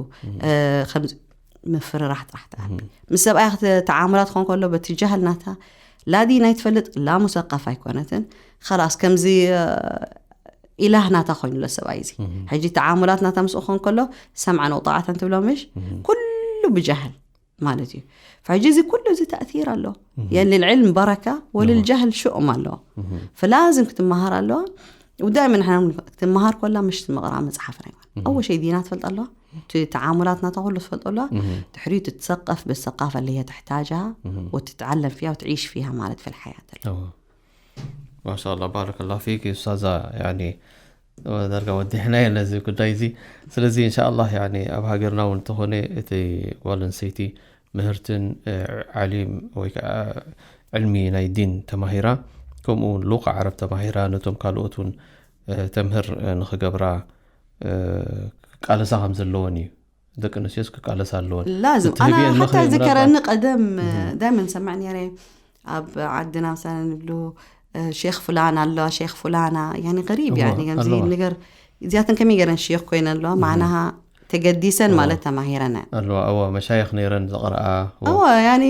ምፍርራሕ ጥራሕ ትኣቢ ምስ ሰብኣያ ተዓሙላት ክኾን ከሎ በቲ ጀህል ናታ ላ ዲና ኣይትፈልጥ ላ ሙሰቀፍ ኣይኮነትን خلاص ከምዚ ኢላህ ናታ ኮይኑ ኣሎ ሰብኣይ እዚ ሕጂ ተዓሙላት ናታ ምስ ኾን ከሎ ሰምዓን ወጣዓተን ትብሎ ምሽ ኩሉ ብጃህል ማለት እዩ ሕጂ እዚ ኩሉ እዚ ተእቲር ኣሎ ያን ልልዕልም በረካ ወልልጃህል ሽኡም ኣለዎ ፈላዝም ክትመሃር ኣለዋ ودائما نحن ክትመሃር ከላ ምሽ ትምቕራ መፅሓፍ ናይ ኣወ ሸይ ዲና ትፈልጥ ኣለዋ እቲ ተዓሙላት ናታ ኩሉ ትፈልጥ ኣለዋ ድሕሪኡ ትትሰቀፍ በሰቃፍ ኣለየ ትሕታጃ وتتعلم فيها وتعيش فيها ማለት في الحياة ማሻላ ባረከላ ፊክ ኡስታዛ ያኒ ዳርጋ ወዲሕና የለ እዚ ጉዳይ እዚ ስለዚ እንሻ ኣላህ ያኒ ኣብ ሃገርና እውን እንተኾነ እቲ ጓል ኣንሰይቲ ምህርትን ዓሊም ወይ ከዓ ዕልሚ ናይ ዲን ተማሂራ ከምኡ እውን ሉቃ ዓረብ ተማሂራ ነቶም ካልኦት እውን ተምህር ንክገብራ ቃለሳ ከም ዘለወን እዩ ደቂ ኣንስትዮስ ክቃለሳ ኣለወን ላዝም ኣና ሓታ ዝከረኒ ቀደም ዳይመን ሰምዕ ነረ ኣብ ዓድና ምሳለ ንብሉ ሼክ ፍላን ኣሎ ሼክ ፍላና ያኒ غريب ያኒ ከምዚ ነገር እዚኣተን ከመይ ገረን ሼክ ኮይነ ኣለዋ ማዕናሃ ተገዲሰን ማለት ተማሂረን ኣለዋ እወ መሻይኽ ነይረን ዘቕረኣ እወ ያኒ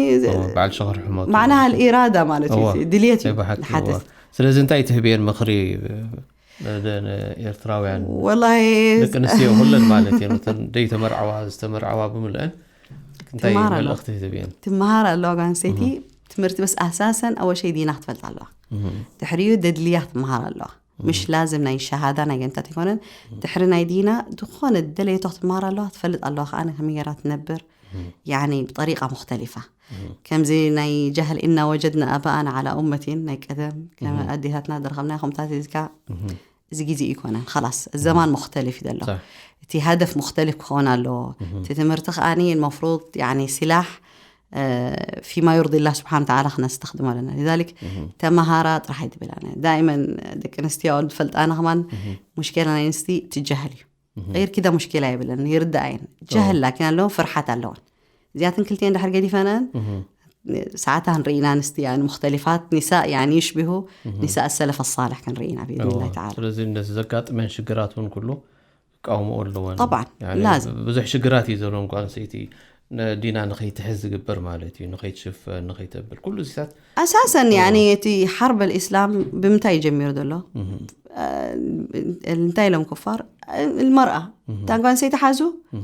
በዓል ሸኽር ሕመቱ ማዕናሃ الإرادة ማለት እዩ ድልየት እዩ ሓድስ ስለዚ እንታይ ትህብየን ምኽሪ ኤርትራውያን ወላሂ ደቂ ኣንስትዮ ኩለን ማለት እየን እተን ደይተመርዓዋ ዝተመርዓዋ ብምልአን እንታይ መልእኽቲ ትህብየን ትመሃር ኣለዋ ጓል ኣንስተይቲ ትምህርቲ በስ ኣሳሰን ኣወሸይ ዲና ክትፈልጥ ኣለዋ ድሕሪኡ ደድልያ ክትመሃር ኣለዋ ምሽ ላዝም ናይ ሸሃዳ ናይ ገንታት ኣይኮነን ድሕሪ ናይ ዲና ዝኾነ ደለየቶ ክትመሃር ኣለዋ ትፈልጥ ኣለዋ ከኣ ከመይ ገራ ትነብር ያኒ ብጠሪቃ ሙክተሊፋ ከምዚ ናይ ጃህል እና ወጀድና ኣባኣና ዓላ ኡመቲን ናይ ቀደም ከም ኣዴታትና ዝረኸብና ከምታት ዚካ እዚ ግዜ ይኮነን خلاص الزمان مختلف እዩ ዘሎ እቲ هدف مختلف ክኾን ኣለዎ እቲ ትምህርቲ ከኣ المفروض يعني سلاح فيما يرضي الله سبحانه وتعالى ክነስተኽድሞ ኣለና لذلك ተመሃራ ጥራሕ ኣይትብል ኣነ دائما ደቂ ኣንስትዮ ዝፈልጣና ከማን ሙሽኪላ ናይ ኣንስቲ ትጃህል እዩ غير كده مشكلة የብለን ይርዳእ እየን ጃህል ላኪን ኣለዎ ፍርሓት ኣለወን እዚኣትን ክልቲኤን ድሕር ገዲፈነን ساعتها نرينا نستي يعني مختلفات نساء يعني يشبهوا نساء السلف الصالح كان رينا بإذن الله تعالى. ስለዚ ነዚ ዘጋጥመን ሽግራት እውን ኩሉ ክቃወምኦ ኣለወን። طبعا يعني لازم ብዙሕ ሽግራት እዩ ዘለዎም ጓል ኣንስተይቲ ዲና ንኸይትሕዝ ዝግበር ማለት እዩ፣ ንኸይትሽፈን ንኸይተብል ኩሉ እዚታት أساسا يعني እቲ حرب الإسلام ብምንታይ ጀሚሩ ዘሎ እንታይ ኢሎም ኩፋር المرأة እታ ጓል ኣንስተይቲ ሓዙ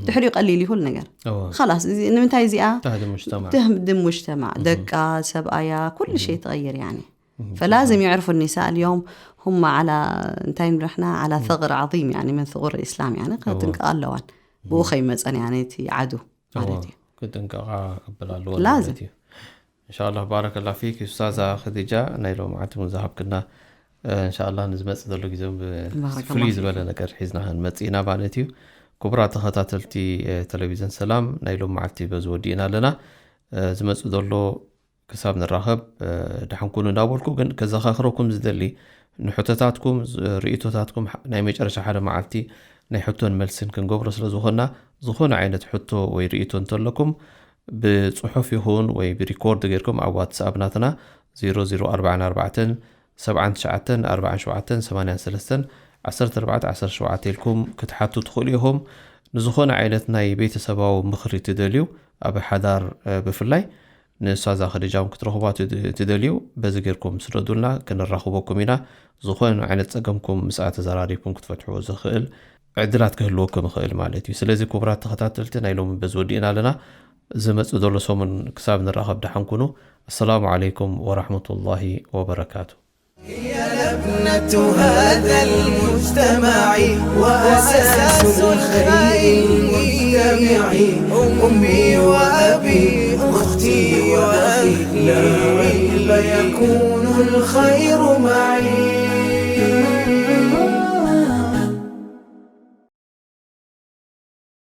ድሕሪኡ ቀሊል እዩ ኩሉ ነገር እወ خلاص እዚ ንምንታይ እዚኣ تهدم المجتمع تهدم المجتمع ደቃ ሰብኣያ ኩሉ شيء تغير يعني فلازم يعرفوا النساء اليوم هم على እንታይ ንብለሕና على ثغر عظيم يعني من ثغور الإسلام يعني ከጥንቀቕ ኣለዋን ብኡ ከይመፀን يعني እቲ ዓዱ ማለት እዩ ክጥንቀቓ ክብል ኣለዎ ላዝም። ማለት እዩ። እንሻላ ባረከላ ፊክ ኡስታዛ ኸዲጃ፣ ናይ ሎም ዓንትም ዝሃብክና እንሻላ ንዝመፅእ ዘሎ ግዜ እውን ብ- ባረከላ ፍልይ ፊክ። ዝበለ ነገር ሒዝና ክንመፅእ ኢና ማለት እዩ። ክቡራት ተኸታተልቲ እ፣ ቴሌቪዝን ሰላም፣ ናይ ሎም መዓልቲ በዚ ወዲእና ኣለና። እ፣ ዝመፅእ ዘሎ ክሳብ ንራኸብ እ፣ ደሓን ኩኑ እንዳበልኩ ግን ከዘኻኽረኩም ዝደሊ ንሕቶታትኩም ዝ- ርእቶታትኩም ሓ- ናይ መጨረሻ ሓደ መዓልቲ ናይ ሕቶን መልስን ክንገብሮ ስለ ዝኾንና፣ ዝኾነ ዓይነት ሕቶ ወይ ርእቶ እንተለኩም ብፅሑፍ ይኹን ወይ ብሪኮርድ ጌርኩም ኣብ ዋትስኣፕ ናትና 0044477838 ኢልኩም ክትሓቱ ትኽእሉ ኢኹም። ንዝኾነ ዓይነት ናይ ቤተሰባዊ ምኽሪ ትደልዩ ኣብ ሓዳር እ፣ ብፍላይ ንኡስታዛ ኸዲጃ እውን ክትረኽቧ ትድ- ትደልዩ በዚ ጌርኩም ስደዱልና፣ ክንራኽበኩም ኢና። ዝኾነ ዓይነት ፀገምኩም ምስኣ ተዘራሪብኩም ክትፈትሕዎ ዝኽእል ዕድላት ክህልወኩም ይኽእል ማለት እዩ። ስለዚ ክቡራት ተኸታተልቲ ናይ ሎሚ በዚ ወዲእና ኣለና። ዝመፅእ ዘሎ ሰሙን ክሳብ ንራኸብ ደሓን ኩኑ። ኣሰላሙ ዓለይኩም ወራሕመቱላሂ ወበረካቱ። هي لبنة هذا المجتمع وأساس الخير المجتمع. أمي وأبي أختي وأخي لا ريب يكون الخير معي.